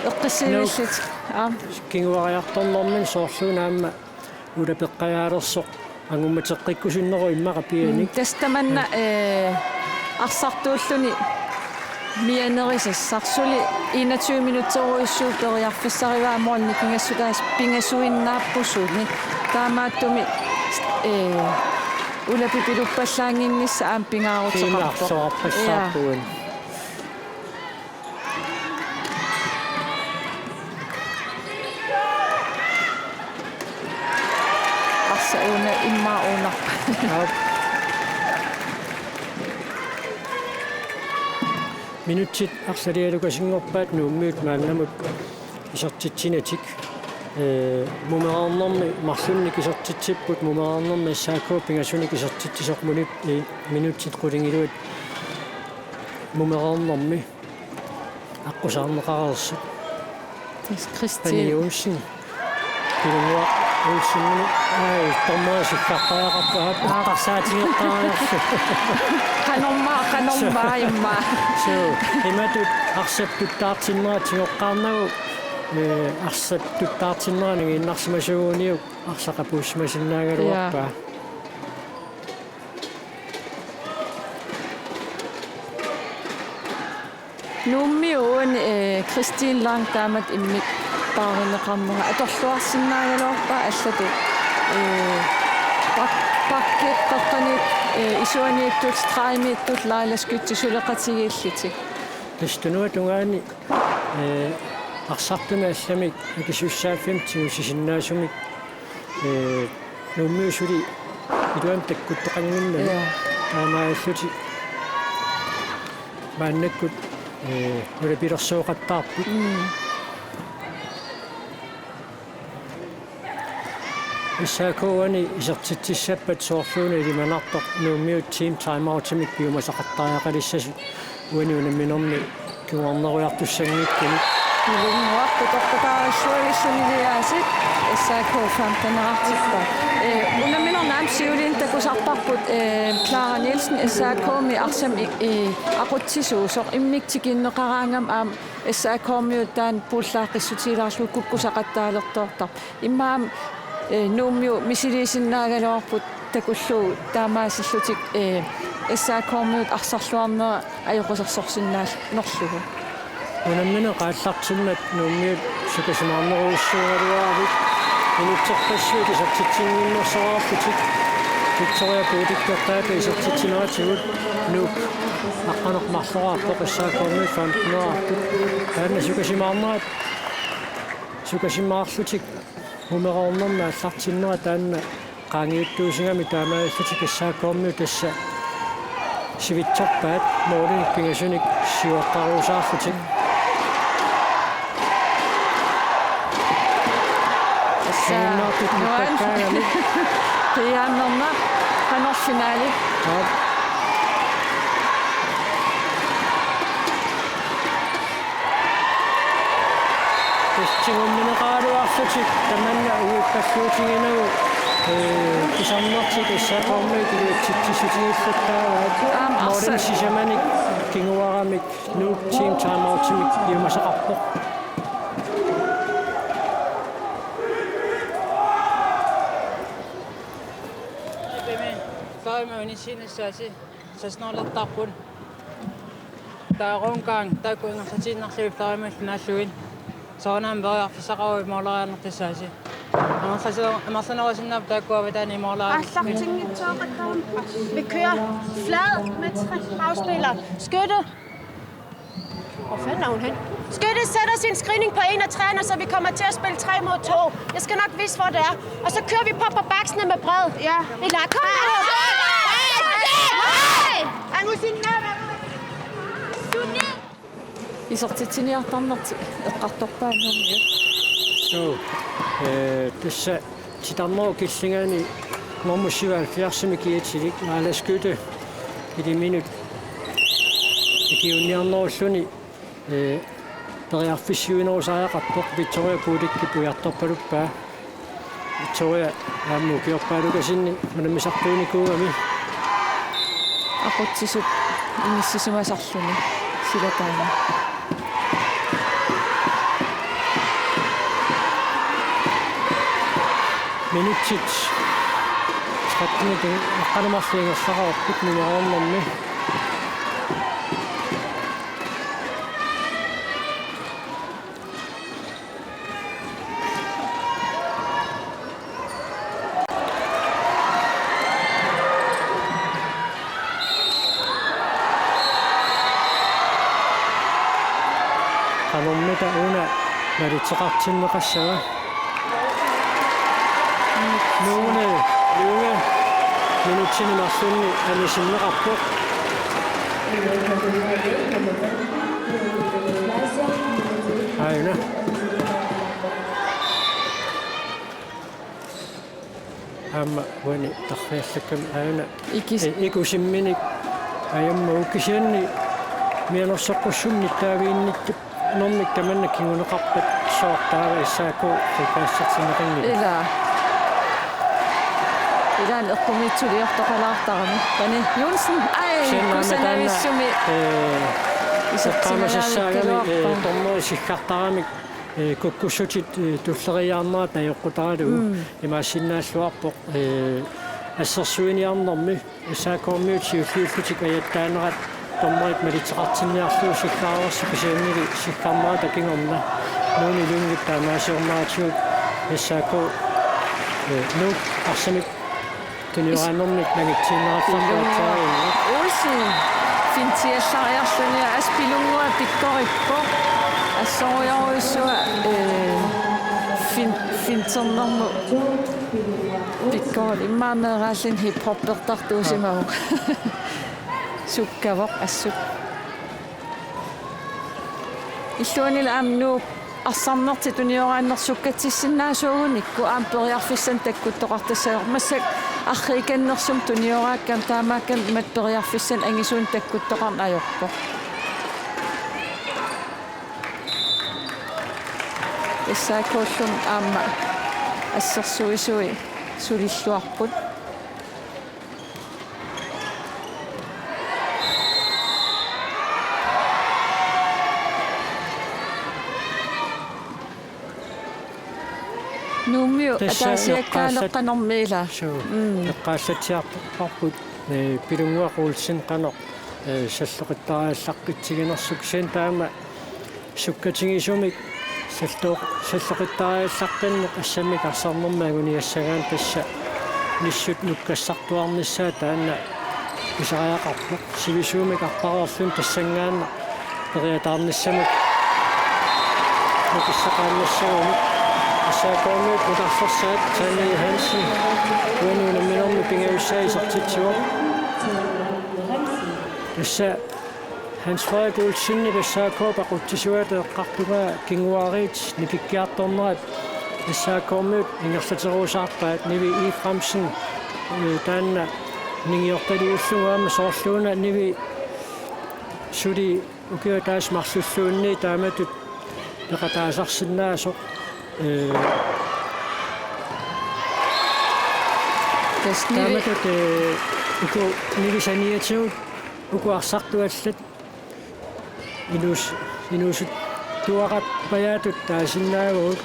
Eqqissivillit. Nuuk. Aamma. Kinguariartornermini soorluuna aamma ulapeqqajaalersoq angummateqqikkusunneruvoq immaqa pianik. Mm, tassa tamanna, eh, arsartuulluni mianerisassaq suli enogtyve minutserujussuuvoq periarfissarivaa målip nikingassutaasa pingasuinnaapput suli. Taamaattumik, eh, ulapipiluppallaannginnissaq aamma pingaaruteqarpoq. Kiinarsuarpassaarpugut. Ja. Arsaq una immaqa unarpa. Aap. Minutsit arsalialukasinngorpaat Nuummiut maannamut isertitsinatik. Ee, mumereernermi marlunnik isertitsipput, mumereernermi S A K pingasunik isertitsisoq minut-, ee, minutsit qulingiluat mumereernermi aqqusaarneqareersut. Tassa Christine. Pani Olsen. Pilunnguaq Olsen. Ai, dommeri sikkartariaqarpoq. Aa. Eqqarsaatigeqqaariarsi. Qanormaa, qanormaa immaqa. So, imatut arsap tuttaartinnera tigoqqaarnagu, eh, arsap tuttaartinnera nangiinnarsimasuuguniuk arsaq apuussimasinnaagaluarpaa. Ja. Nuummiut uani, eh, Christine Lang taamatut immikkut paarineqarnera atorluarsinnaagaluarpaa allatut, eh, bak-, bakkit qeqqaniit, eh, isuaniittut, stregimiittut, Laila Skytte suleqatigiillutik. Tassa tunuata tungaani, eh, arsartumi allamik akisussaaffimmik tigusisinnaasumik, eh, Nuummiut suli iluamik takkuttoqannginnami. Ja. Taamaalillutik maannakkut, eh, ulapilersooqattaarput. Mm. S A K uani isertitsissappat soorluuna ilimanartoq Nuummiut team timeoutimik piumasaqattariaqalissasut uani unamminermi kinguarnerujartussanngikkunik. Pilunnguaq utoqqutaarissuagissunik iliaasiit S A K femtenerartippaat. Eh, unamminermi aamma siuliini takusarparput, eh, Clara Nielsen S A K-mi arsamik, eh, aqutsisuusoq immikkut tikinneqaraangami aamma S A K-kormiut taanna puullaaqqissutigilaarlugu kukkusaqattaalertoortarput. Immaqa aamma, eh, Nuummiut misiliisinnaagaluarput takullugu taamaasillutik, eh, S A K-kormiut arsarluarnera ajoqusersorsinnaanerlugu. Unammineq aallartimmat Nuummiut Sukasimaarnerujussuugaluaravit, inuusorpassuit isertitsinnginnersoraarlutik. Victoria Budik-ertaata isertitsineratigut Nuuk aqqaneq-marloraartoq, S A K-mi femten-eraarput. Taanna sukasimaarnerat, sukasimaarlutik umeroornermi aallartinnera taanna qaangiuttuusigami, taamaalillutik S A K-miut tassa sivitsorpaat målinik pingasunik siuaqqaruusaarlutik. Tassa siunnaartut nuan nuttakkaagami. Qiiaannarnaq qanorfinali. Aap. Tassa tigummineqaraluarlutik tamanna uippalluutiginagu, ee, pisarnertik S A K-miut iluatsitsissutigillattaaraat. Aamma målini arsa- sisamanik kinguaramik Nuuk team timeoutimik piumasaqarpoq. Taama unissiinnassaasi. Sasnoolertarput. Taava rundgang taakku ingerlatiinnarlugit fyrre-mik naallugit. Soorunami periarfissaqaruit måleriarneq tassaasi. Amerlaso-, amerlanerusinnaapput taakku avataani måleriarneq. Aallartinngitsooqattaarput. Vi kører flad med tre bagspillere. Skytte. Hvor fanden er hun hen? Skytte sætter sin screening på en af træerne, så vi kommer til at spille tre mod to. Jeg skal nok vise, hvor det er. Og så kører vi på, på baksene med bred. Ja. Ila, kom nu! Hey! Hey! Isertitsiniartarnertik eqqartorpaat Nuummiut. Suu, ee, tassa titarnerup killingaani nummer syvoghalvfjerds-imik kiatilik Naala Skytte iliminut ikiuunniarnerulluni, ee, periarfissiuinerusariaqarpoq, Victoria Budik-ip ujartorpaluppaa. Victoria aamma ukiorpaalukasinni unammisartuunikuugami. Aqutsisup inissisimasarluni silataani. Minutsit tretten aqqaneq-marluk ingerlaqarput numeroornermi. Qanormita una malitseqartinneqassava? Nuummi, Nuummi minutsini marlunni anisinneqarpoq. Aajuna. Aamma uani tarriallakkami aajuna. Ikis- i-, ikusimminik ajammagu, kisianni mianersoqqussummik nittaaviginnittup normik tamanna kinguneqarpat soorlu taava S A K frikassertinneqanngilaq. Ila. Ilaanni eqqumiitsuliortoqalaartarami. Tani Johnsen. Ai, kisianni aamma taanna, kusanavissumik, ee, isertigalaavikkaluarpaa. Eqqaamasassaagami, ee, dommerit siggartaramik, ee, kukkussutit, ee, tulleriiaarnerat najoqqutaralugu. Mm. Imaassinnaalluarpoq, ee, assersuiniarnermi S A K-miut siulliullutik ajattaanerat dommerit malitseqartinniarlugu siggaareersoq, kisiannili siggarnerata kingorna Nuummi Lyngep taamaasiorneratigut S A K, eh, Nuuk arsamik tunioraannermik nangitsiinnarallarput. Olsen fintiallariarluni, Aspi Lunngua pikkorippoq. Assorujorujussuaq, eh, fin-, finternermut pikkorip immaqa meeraalluni hiphoppertartuusimavoq. Sukkavoq assut. Illuanili aamma Nuuk arsarnertik tunioraannersut sukkatissinnaasuugunikku aamma periarfissanik takkuttoqartassagipput. Massakkut arriikkannersumik tunioraakkami, taamaakkami imatut periarfissanik angisuunik takkuttoqarneq ajorpoq. S A K-llu aamma assersuisui sulilluarput. Nuummiut tassa ataasiakkaaleqqanermi ila. Eqqaallat-, suu, mm, eqqaallatsiarparput, eh, Pilunnguaq Olsen qanoq, eh, salloqittariallaqqitsiginersoq, kisianni taama sukkatigisumik Salloq-, salloqittariallaqqinneq assammik arsarnermi anguniassagaanni tassa nissut nukkassartuarnissaa taanna pisariaqarpoq. Sivisuumik arpareerluni tassanngaannaq periataarnissamut nukissaqaannassagunik. S A K-miut nutarlersaat Sanne Johansen uani unamminermi pingajussaa isertitsivoq. Tassa Hans Frederik Olsenip S A K-p aqutsisuata eqqartugaa kinguaariit nikikkiartornerat S A K-miut ingerlaterusaarpaat. Nivi Efraimsen, eh, taanna ningiortaliullugu aamma soorluuna Nivi suli ukioq ataaseq marlulluunniit taamatut peqataasarsinnaasoq, eh, Tassa Nivi taamatut, eh, uku Nivi saniatigut uku arsartut allat inuus-, inuusuttuaqarpajaatut taasinnaavagut.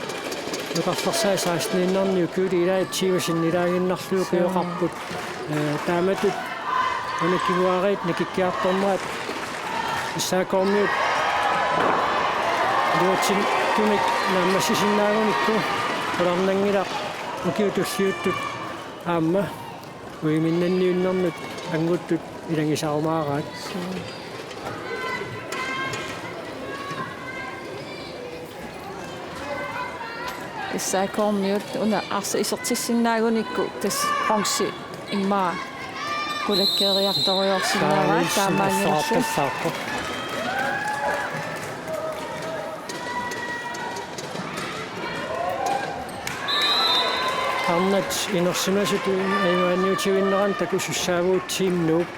Nutarlersaat seksteniinnarni ukiulik ilai tyve sinnilaaginnarlugu ukioqarput. Eh, taamatut una kinguaariit nikikkiartornerat S A K-miut iluatsillutik naammassisinnaagunikku qularnanngilaq ukiut tulliuttut aamma uiminnanniunnernut anguttut ilagisarumaaraat. S A K-miut una arsaq isertissinnaagunikku tassa bronze immaqa qulakkeeriartorujoorsinnaavaat. Saarnitsin taamaanngilaq. Assorartassaarpoq. Arnat inersimasut ajugaanniutivinneranni takusussaavugut Team Nuuk.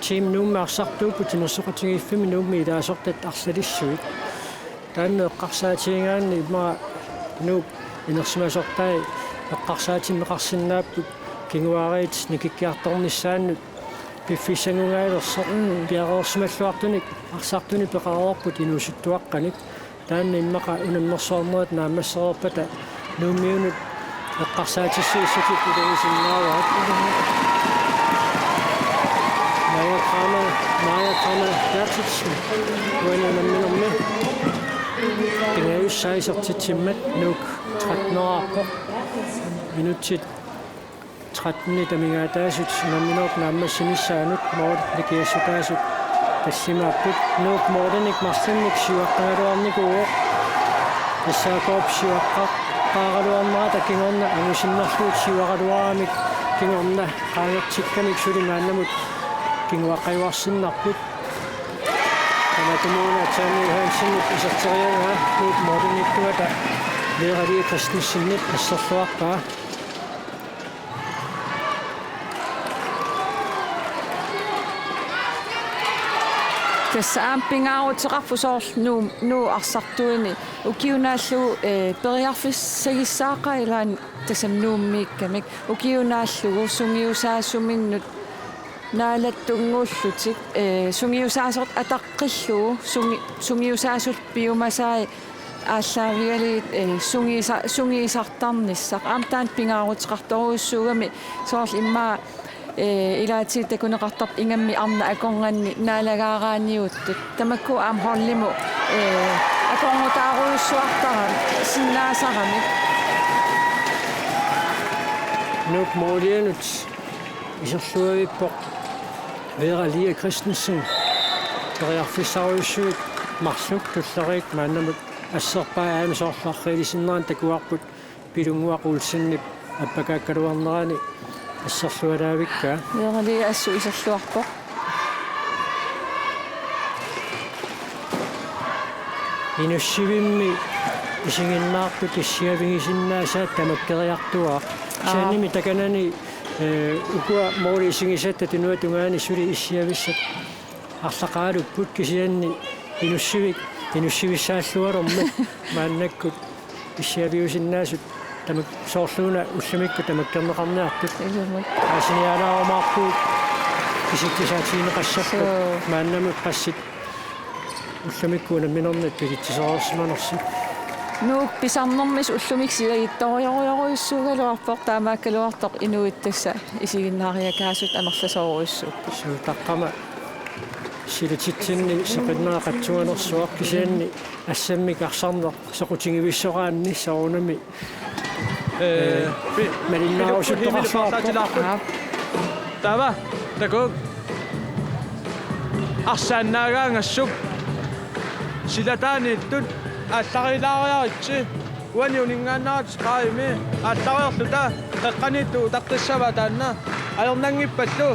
Team Nuummi arsartuupput timersoqatigiiffimmi Nuummi ilaasortat arlalissuit. Taanna eqqarsaatigigaanni immaqa Nuuk inersimasortai eqqarsaatinneqarsinnaapput kinguaariit nikikkiartornissaannut piffissangungaalersoq. Mm. Piareersimalluartunik arsartunik peqareerput inuusuttuaqqanik. Taanna immaqa unammersuarnerit naammassereerpata Nuummiunut eqqarsaatissuissatik ilagisinnaavaat. Maja Kramer, Maja Kramer Berthelsen uani unamminermi pingajussaa isertitsimmat Nuuk tretten-eraarpoq. Minutsit tretten-it amigaataasut unamminerup naammassinissaanut mål nikiassutaasut tallimaapput. Nuuk målinik marlunnik siuaqqagaluarnikuuvoq. S A K-p siuaqqaqqaaraluarnerata kingorna angusinnarlugu siuaraluaramik kingorna qaangertikkamik suli maannamut kinguaqqajuarsinnarput. Tamatumuuna Tanja Johansenip iserteriaraa Nuuk målimiittuata Vera Lie Christensenip asserluarpaa. Tassa aamma pingaaruteqarpoq soorlu Nuuk, Nuuk arsartuini ukiup naallugu, eh, periarfissagissaaqaaq ilaanni tassami Nuummiikkamik. Ukiup naallugu sungiusaasuminnut naalattunngullutik, eh, sungiusaasortaq ataqqillugu, sungi-, sungiusaasullu piumasai aallaavigalugit, eh, sungiisa-, sungiisartarnissaq. Aamma taanna pingaaruteqartorujussuugami soorlu immaqa, eh, ilaatigut takuneqartarpoq ingammik arnat akornanni naalagaaraanniuttut. Tamakku aamma holdimut, eh, akornutaarujussuartarami sinnaasaramik. Nuuk målianut iserluavippoq Vera Lie Christensen. Periarfissarujussuit marluk tulleriit maannamut asserpai, aamma soorlu arriilisinnerani takuarput Pilunnguaq Olsenip appakaakkaluarnerani asserlualaavikkaa. Vera Lie assut iserluarpoq. Inussivimmi isiginnaartut issiavigisinnaasaat tamakkeriartuaat. Aa. Kisiannimi takanani, eh, ukua måli isigisatta tunuatungaani suli issiavissat arlaqaalupput, kisianni Inussivik inussivissaalluarmat maannakkut issiaviusinnaasut tamak-, soorluuna ullumikkut tamakkerneqarniartut. Ilumut. Aasiniaalaarumaarpugut kisitsisaatigineqassapput. Suu. Maannamut qassit ullumikkut unamminermut pilitsisoorsimanersut. Nuuk pisarnermik ullumikkut silagitorujorujorujussuugaluarpoq, taamaakkaluartoq inuit tassa isiginnaariakaasut amerlasoorujussuupput. Suu, taqqama. Silititsinni seqinnera qatsuanersuaq kisianni assammik arsarneq soqutigivissoraanni soorunami. Eh, eh, pi-, malinnaarusuttoqarsuarpoq. Aap. Taava, takuuk. Arsaannaagaangassuk. Silataaniittut aallarilaariaritsi. Uani uninngaannarat qaimi. Aallariarluta. Qeqqaniittut utaqqissavaat taanna. Ajornanngippallu.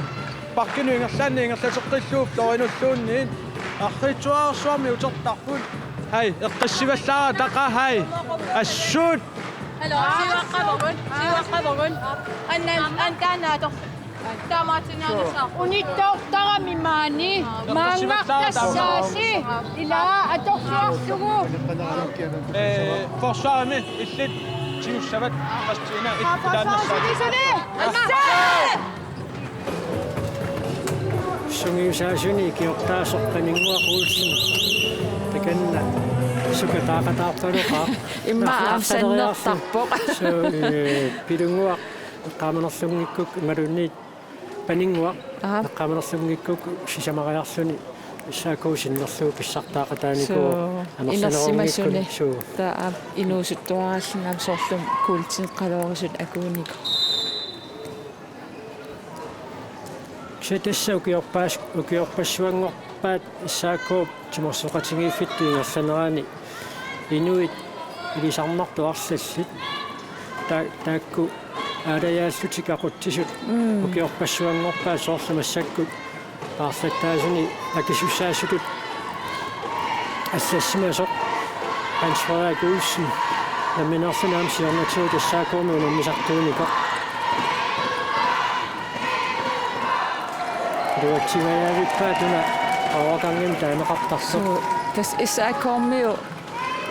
Parkinut ingerlaannaq ingerlateqqillugu florinulluunniit. Arriitsuararsuarmi utertarput. Hai, eqqissivallaarataqa hai. Assut. Hallo, siuaqqavugut, siuaqqavugut. Annan, an taanna ator-, taamaatsinnaanissaq. Unittoortarami maani, maanngartassaasi, ilaa atorsuarlugu. Eh, forsvarimi illit tigussavat Christina, illit ilaannassaat. Suli, suli, suli. Assut! Sungiusaasuni ikiortaasoq Paninnguaq Olsen. Takanna sukataaqataarpaluqaaq. Immaqa aamma sannertarpoq. So, eh, Paninnguaq eqqaamanerlunngikkukku imaluunniit Paninnguaq, aha, eqqaamanerlunngikkukku sisamariarluni S A K sinnerlugu pissartaaqataanikuuvoq. So, amerlanerunngikkunik. Inersimasuni. So. Taava inuusuttuaraallugu aamma soorlu kuultiiqqaloorisut akuunikuuvoq. Kisianni tassa ukiorpaas-, ukiorpassuanngorpaat S A K-p timersoqatigiiffittut ingerlanerani inuit ilisarnartut arlallit. Ta-, taakku aalajaallutik aqutsisut. Mm. Ukiorpassuanngorpaat soorlu massakkut paarlattaasuni akisussaasutut allassimasoq Hans Frederik Olsen nammineerluni aamma siornatigut S A K-mi unammisartuunikoq. Iluatsivajavippaat una overgangimik taaneqartartoq. So, tassa S A K-miut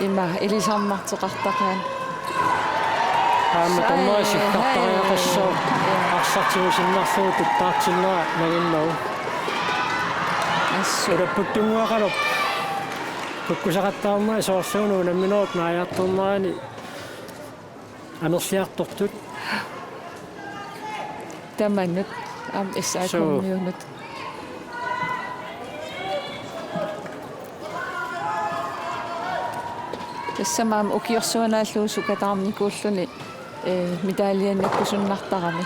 ima ilisarnartoqartaqaat. Aamma sai, dommeri sikkartariaqassaaq. Ja. Arsaq tigusinnarlugu tuttaartinnera naginnagu. Assut. Ulapputtunnguaqalerpoq. Kukkusaqattaarneri soorluuna unamminerup naajartornerani amerliartortut. Tamanut aamma S A K-miunut. So. Tassami aamma ukiorsuanaallugu sukataarnikuulluni, eh, medaljennikkusunnartarami.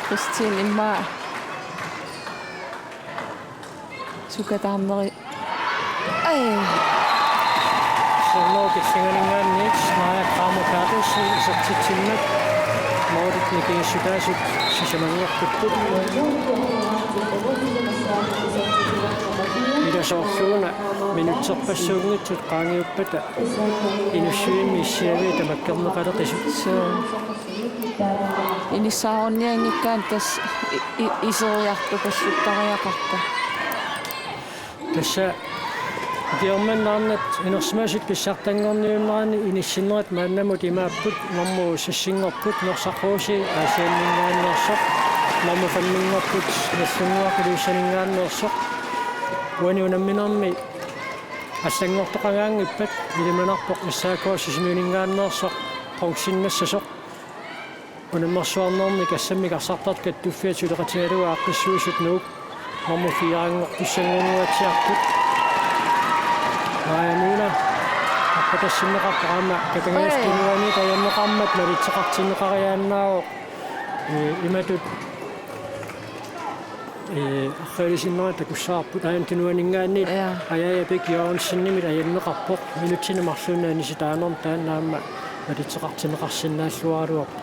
Christine immaqa sukataarneri. Ai. Soorlu killinganinngaanniit Maja Kramer Berthelsen isertitsimmat målit nikissutaasut sisamanngortipput. Ila soorluuna minutserpassuunngitsut qaangiuppata inussivimmi issiaviit tamakkerneqaleqisut. Suu. Inissaarunnianngikkaanni tassa i-, i-, iseriartorpassuttariaqarpoq. Tassa ukiormanna arnat inersimasut pissartanngorniunnerani inissinnerit maannamut imaapput: normu sissinngorput Norsaq Rosing Aasianninngaanneersoq, normu femminngorput Nagdlunguaq Ilulissaninngaanneersoq. Uani unamminermi allanngortoqangaanngippat ilimanarpoq S A K Sisimiuninngaanneersoq bronzinnassasoq. Unammersuarnermi assammik arsartartut kattuffiat suleqatigalugu Aaqqissuisut Nuuk normu fire-nngortussanngorniatsiarput. Maja Møller aqqatassinneqarpoq aamma Kakangaasut Oi. Tunuaniit ajanneqarmat malitseqartinneqariaannaavoq. Ee, imatut Ee, arralisinnerat takussavarput aamma Tunuaninngaanniit. Ja. Ajaja Bech Jørgensenimit ajanneqarpoq. Minutsini marlunni anisitaanermi taanna aamma malitseqartinneqarsinnaalluaraluarpoq.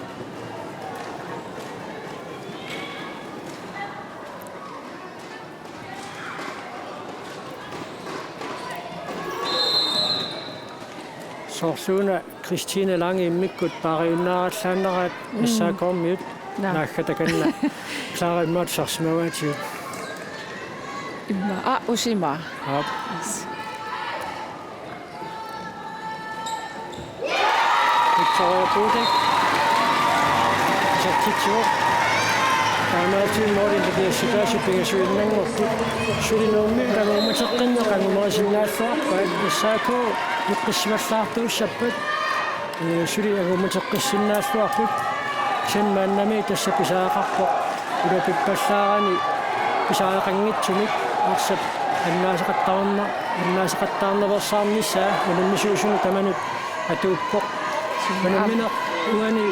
Soorluuna Christine Lange immikkut paariunnaarallaannaraat. Mm. S A K-miut. Naa. Naagga takanna. Clara immaqa tusarsimavaatigut. Immaqa. Aa, usimaa. Aap. Victoria Budek. Isertitsivoq. Taamaattumik målit nikiassutaasut pingasuinnanngorput. Suli Nuummiut anguummateqqinneq angumerisinnaassavarput. S A K eqqissivallaartuussappat. Ee, suli anguummateqqissinnaalluarput. Kisianni maannami tassa pisariaqarpoq ulapippallaarani pisariaqanngitsumik arsap annaaseqattaarna-, annaaseqattaarnaveersaarnissaa unammisuusuni tamanut atuuppoq. Unammineq uani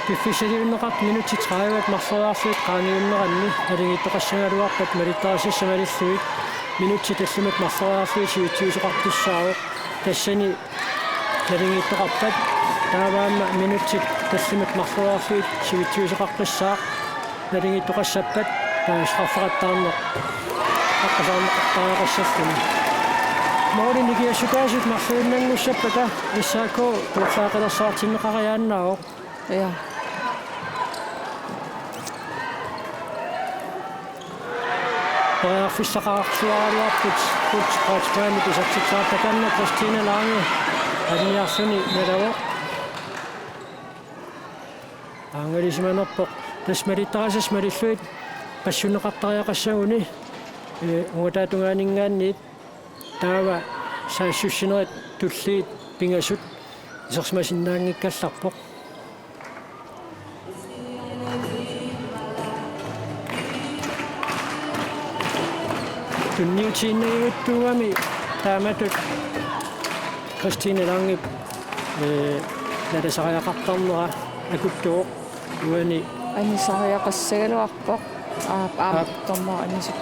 piffissaliunneqartoq minutsit tredive marloriarlugit qaangiunneranni naligiittoqassagaluarpat malittarisassat malillugit minutsit tallimat marloriarlugit sivitsuisoqartussaavoq. Tassani naligiittoqarpat taava aamma minutsit tallimat marloriarlugit sivitsuisoqaqqissaaq. Naligiittoqassappat taava straffeqattaarneq aqqusaarneqartariaqassalluni. Måli nikiassutaasut marluinnanngussappata S A K tuullaaqilersaartinneqariaannaavoq. Ja. Periarfissaqarsuaraluarput Guldspringimit isertitsisartut takanna Christine Lange anniarluni nalavoq. Aanngalisimanerpoq tassa malittarisassat malillugit passunneqartariaqassaguni, ee, ungataata tungaaninngaanniit taava saassussinerit tulliit pingasut isersimasinnaanngikkallarpoq. Tunniutiinnarlugu taamatut Christine Langep, ee, nalasariaqartarnera akuttuvoq uani. Anisariaqassagaluarpoq. Aap, aamma. Aap. Dommer anisi.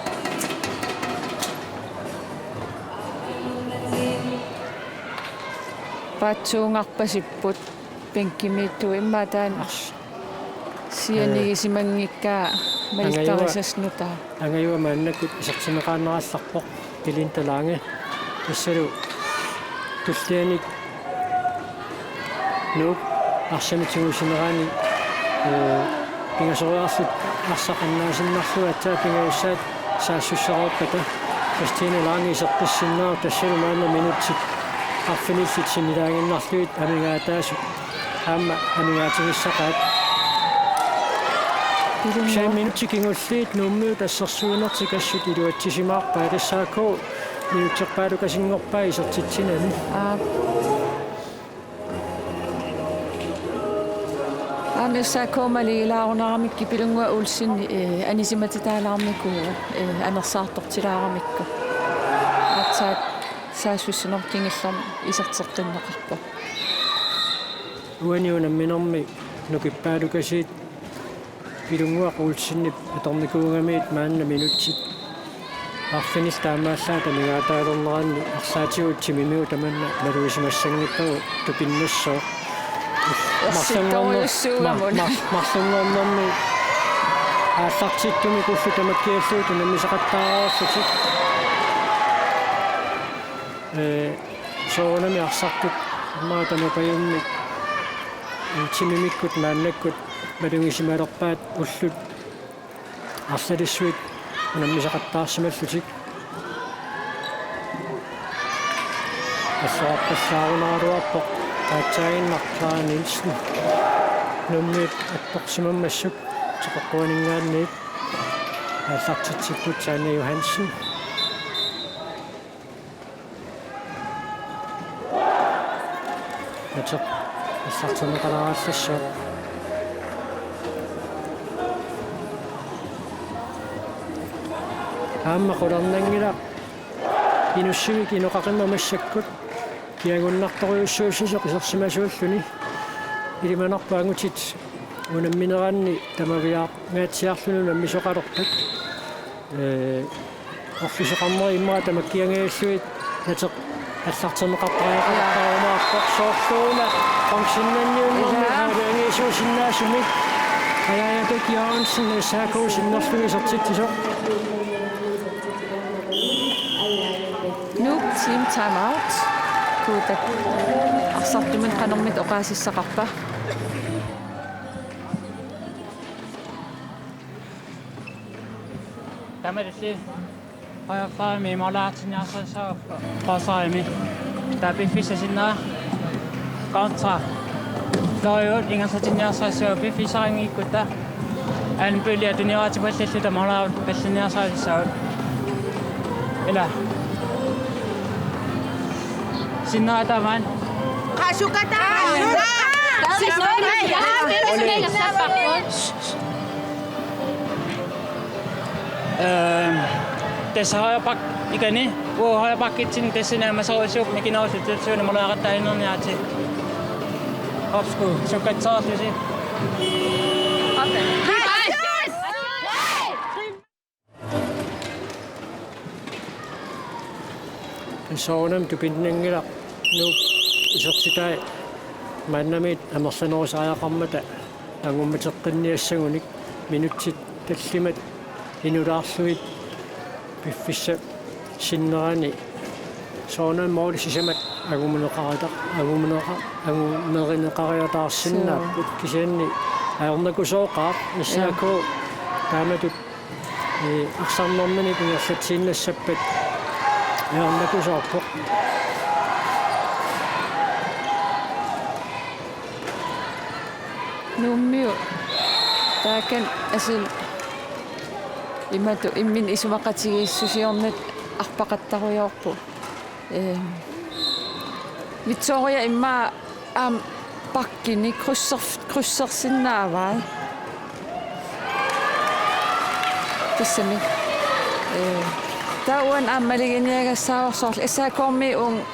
Paatsuungarpasipput bænkimiittut immaqa taanna. Ars. Sianigisimanngikkaa. Ee. Malittarisassat nutaat. Angajua maannakkut isertinneqaannarallarpoq Belinda Lange. Tassalu tullianik Nuuk arsamik tigusinerani, ee, pingasoriarlutik arsaq annaasinnarlugu aatsaat pingajussaat saassussereerpata Christine Lange isertissinnaavoq tassalu maanna minutsit arfinillit sinnilaaginnarlugit amigaataasut aamma amigaatigissaqaat. Ilumut. Tassa minutsit kingulliit Nuummiut assersuinertik assut iluatsisimaarpaat S A K minutserpaalukasinngorpai isertitsinani. Aap. Aamma S A K maligilaarunaramikkit Pilunnguaq Olsen, ee, anisimatilaarnikuuvoq, ee, anersaartortilaaramikku. Aatsaat saassussinermut kingullermut iserteqqinneqarpoq. Uani unamminermi nukippaalukasiit Pilunnguaq Olsenip atornikuugamiit maanna minutsit arfinillit taamaallaat amigaataalerneranni arlaatigut timimigut tamanna malugisimannginnakku tupinnassaaq. Ersittorujussuugamut. Ma-, ma-, marlunngornermi aallartittumik ullut tamakkiarlugit unammisaqattaareerlutik. Ee, soorunami arsartut immaqa tamakkiarlugit, ee, timimikkut maannakkut malugisimalerpaat ullut arlalissuit unammisaqattaarsimallutik. Assorarpallaarunaraluarpoq aatsaaginnaq Clara Nielsen. Nuummiut attorsimammassuk teqeqquaninngaanniit aallartitsipput Sanne Johansen. Nateq allartinneqalaarallassaaq. Aamma qularnanngilaq Inussivik inoqaqimmat massakkut kiagunnartorujussuussisoq isersimasuulluni. Ilimanarpoq angutit unammineranni tamaviaangaatsiarluni unammisoqalerpat. Ee, orfisoqarnerit immaqa tamakkianngilluinnarlugit Nateq allartinneqartariaqartarumaarpoq soorluuna qongsinnanniunnermi. Ilaa. Aalajangiisuusinnaasumik Ajaajapik Jørgensen S A K sinnerlugu isertitsisoq. Nuuk team timeout. Kuutak arsartumik qanormita oqaasissaqarpa? Tamatulli højrefløjimi målretsinniarsarissavara forsvarimi. Taava piffissaq sinnera kontra. Fløjut ingerlatinniarsarissavara piffissaqanngikkutta. Anpylia tunioratipallalluta målrets pallinniarsarissavara. Ila. Sinnera tamanna. Qasukata! Qasukata! Ehm, Tassa højre back ikani, uagut højre backitsinni tassani aamma soorlu isuup mikinerusutut suunuku målmandip aqqaneq-aarnerniarlugu. Opsku, sukkatsiarlusi. Soorunami tupinnanngilaq Nuuk isertitai maannamiit amerlanerusariaqarmata angummateqqinniassagunik minutsit tallimat inulaarlugit piffissap sinnerani soorunami måli sisamat angumerineqarata-, angumerineqa-, angumerineqariataarsinnaapput. Suu. Kisianni ajornakusooqaaq. Issa. Joo. K taamatut, ee, arsarnerminik ingerlatsiinnassappat ajornakusoorpoq. Nuummiut taakani asin imatut imminut isumaqatigiissusiornata arpaqattarujoorput. Ehm, Victoria immaqa aamma backini krydser-, krydsersinnaavai. Tassami. Ee, taava uani aamma malinniagassaavarsi soorlu S A K-mi uunga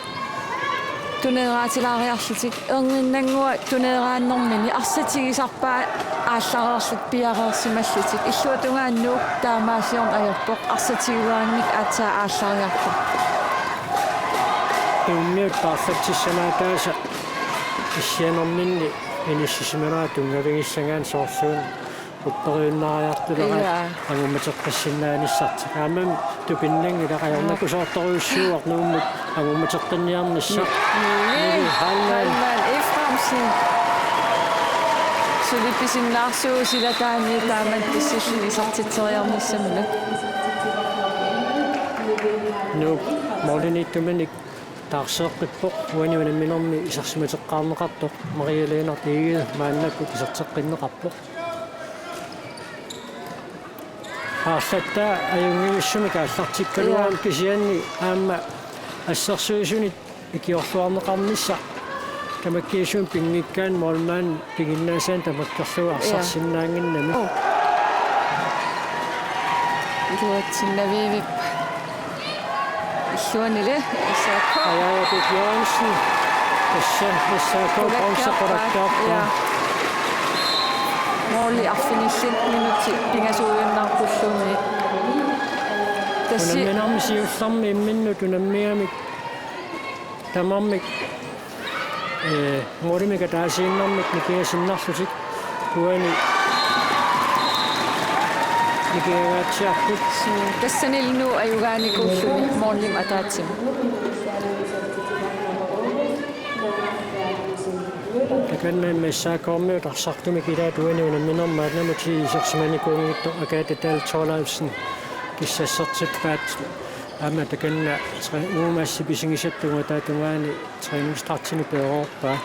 tuneeraatilaariarlutik, erniinnannguaq tuneeraannermini arsaq tigusarpaa aallareerlutik piareersimallutik. Illuatungaanut taamaasiorneq ajorpoq, arsaq tiguaangamik aatsaat aallariarpoq. Nuummiut paarlatsissamaataasa issianerminni inissisimanera tunngavigissagaanni soorluuna upperiunnaariartuleraat. Ilaa. Angummateqqissinnaanissartik. Aammami tupinnanngilaq, ajornakusoortorujussuuvoq Nuummut angummateqqinniarnissaq. Mille. Mille Heilmann. Heilmann Efraimsen. Suli pisinnaarsuuvoq silataani taamatut tassallini isertitseriarnissamut. Nuuk målimiittuminik taarseeqqippoq, uani unamminermi isersimateqqaarneqartoq Maria Lennert Egede maannakkut iserteqqinneqarpoq. Paarlattaaq ajunngivissumik aallartikkaluarami. Joo. Kisianni aamma assersuisunit ikiorluarneqarnissaq tamakkiisumik pinngikkaanni målmandip piginnaasaani tamakkerlugu. Joo. Arsarsinnaannginnami. Oh. Iluatsinnaviivippoq. Illuanili S A K. Ajaja Puk Jørgensen. Tassa S A K bronze qulakkeerpoq. Qulakkeerpoq. Ja. Måli arfinillit minutsit pingasuujunnarpulluunniit. Tassi- Unamminermi siullermi imminnut unammigamik tamarmik, ee, målimik ataasiinnarmik nikisinnarlutik uani nikigangaatsiarput. Suu, tassanilu Nuuk ajugaanikuulluni målimik ataatsimik. Takanna S A K-miut arsartumik ilaat uani unamminermi maannamut isersimanikuunngitsoq Agathe Dahl Thorleifsen kissassertippaat. Aamma takanna tre-, uuma assip isigisattunga taatungaani træningsstartini peeroorpaa.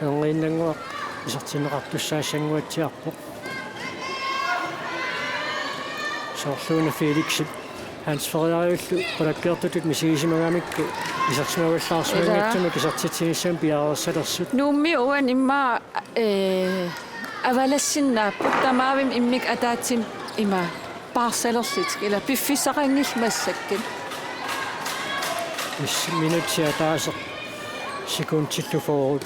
Erniinnannguaq isertinneqartussaassanguatsiarpoq. Soorluuna Felixip Hans Frederikullu qulakkeertutut misigisimagamikku isersimavallaarsimanngitsumik. Ilaa. Isertitsinissamut piareersalersut. Nuummi uani immaqa, ee, avalassinnaapput, tamavimmik immikkut ataatsimik ima paarsalerlutik, ila piffissaqanngillat massakkut. Is minutsi ataaseq sekundillu fyrre.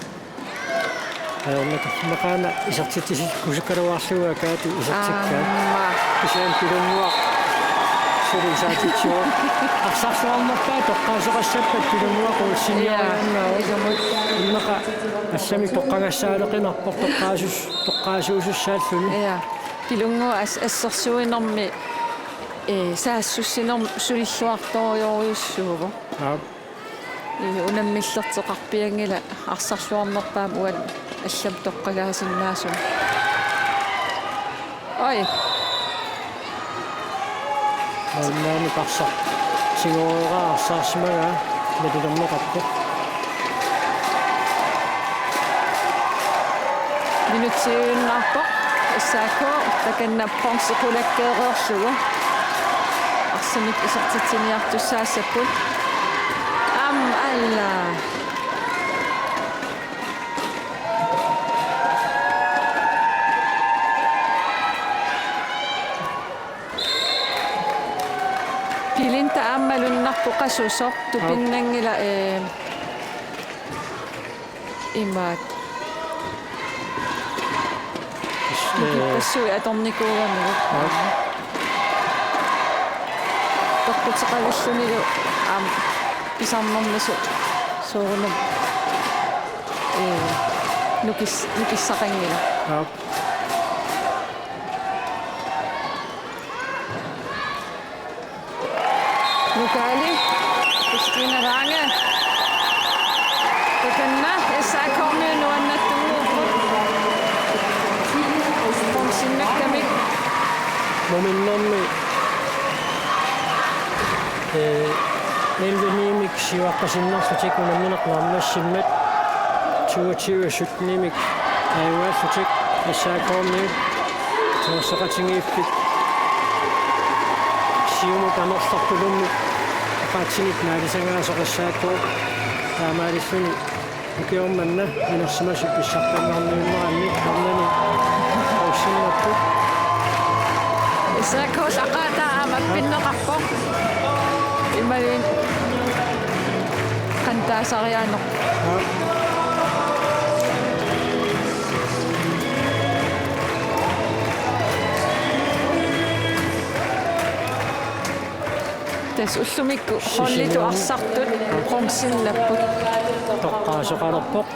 Ajornartorsiut aamma isertitsisikkusukkaluarlugu Agathe isertikkaat. Aamma. Kisianni Pilunnguaq suli isaatitsivoq. Arsarluarnerpaat toqqaasoqassappat Pilunnguaq uussinniariaannaa. Ja, ilumut. Immaqa allamik toqqagassaaleqinarpoq toqqaasus-, toqqaasuusussaalluni. Ja. Pilunnguaq as-, assersuinermi, ee, saassussinermut sulilluartorujorujussuuvoq. Aap. Ii, unammillerteqarpianngilaq arsarluarnerpaamik uani allamik toqqagaasinnaasumik. Oj. Målmandip arsaq tigooraa arsaarsimagaa nalilerneqarpoq. Minutsiinnarpoq S A K takanna bronze qulakkeereerlugu. Arsamik isertitsiniartussaassapput. Aamma alla. Pilinta Aamma malunnarpoq qasusoq, tupinnanngilaq, ee, imaak. Ee, nukippassuit atornikuugamigit. Aap. Toqquteqavillunilu aamma pisarnermisoq soorunami, ee, nukis-, nukissaqanngilaq. Aap. Nukaali, Christine Range. Takanna, S A K-miut nuannaartuupput. Bronzennakkamik. Muminnermi, ee, elleve-nimik siuaqqasinnerlutik unammineq naammassimmat. Toogtyve sytten-imik ajugaassutik S A K-miut timersoqatigiiffik siumut amerlartulumi oqaatsinik maalisagaasoq S A K, taamaalilluni ukioq manna inersimasut pissartanngorniunneranni arnani aussinnarput. S A K-p aqagu aamma appinneqarpoq. Imaluunniit qanoq taasariaanneq. Tassa ullumikkut holditut arsartut bronzennapput. Toqqaasoqalerpoq.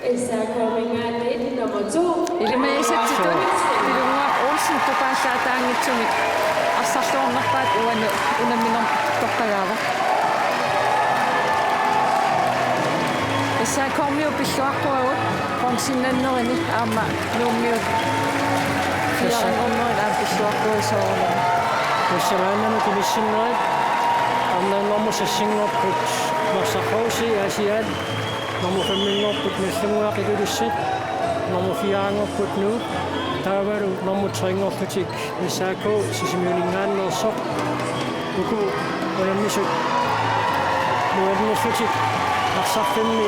S A K-minngaanniit nummer to. Ilimagisatsitut Pilunnguaq Olsen tupaallaataanngitsumik arsarluarnerpaat uani unamminermi toqqagaavoq. S A K-miut pilluaqquagut bronzennannerini aamma Nuummiut fireerngunnerini aamma pilluaqquagut soorunami. Tassa maannamut tunissinnerit arnanngormat sassinngorput Narsaq H C Aasiaat, nummer femminngorput Nagdlunguaq Ilulissat, nummer fireanngorput Nuuk, taavalu nummer trenngorlutik S A K Sisimiuninngaanneersoq. Uku unammisut nuannerlutik arsarfimmi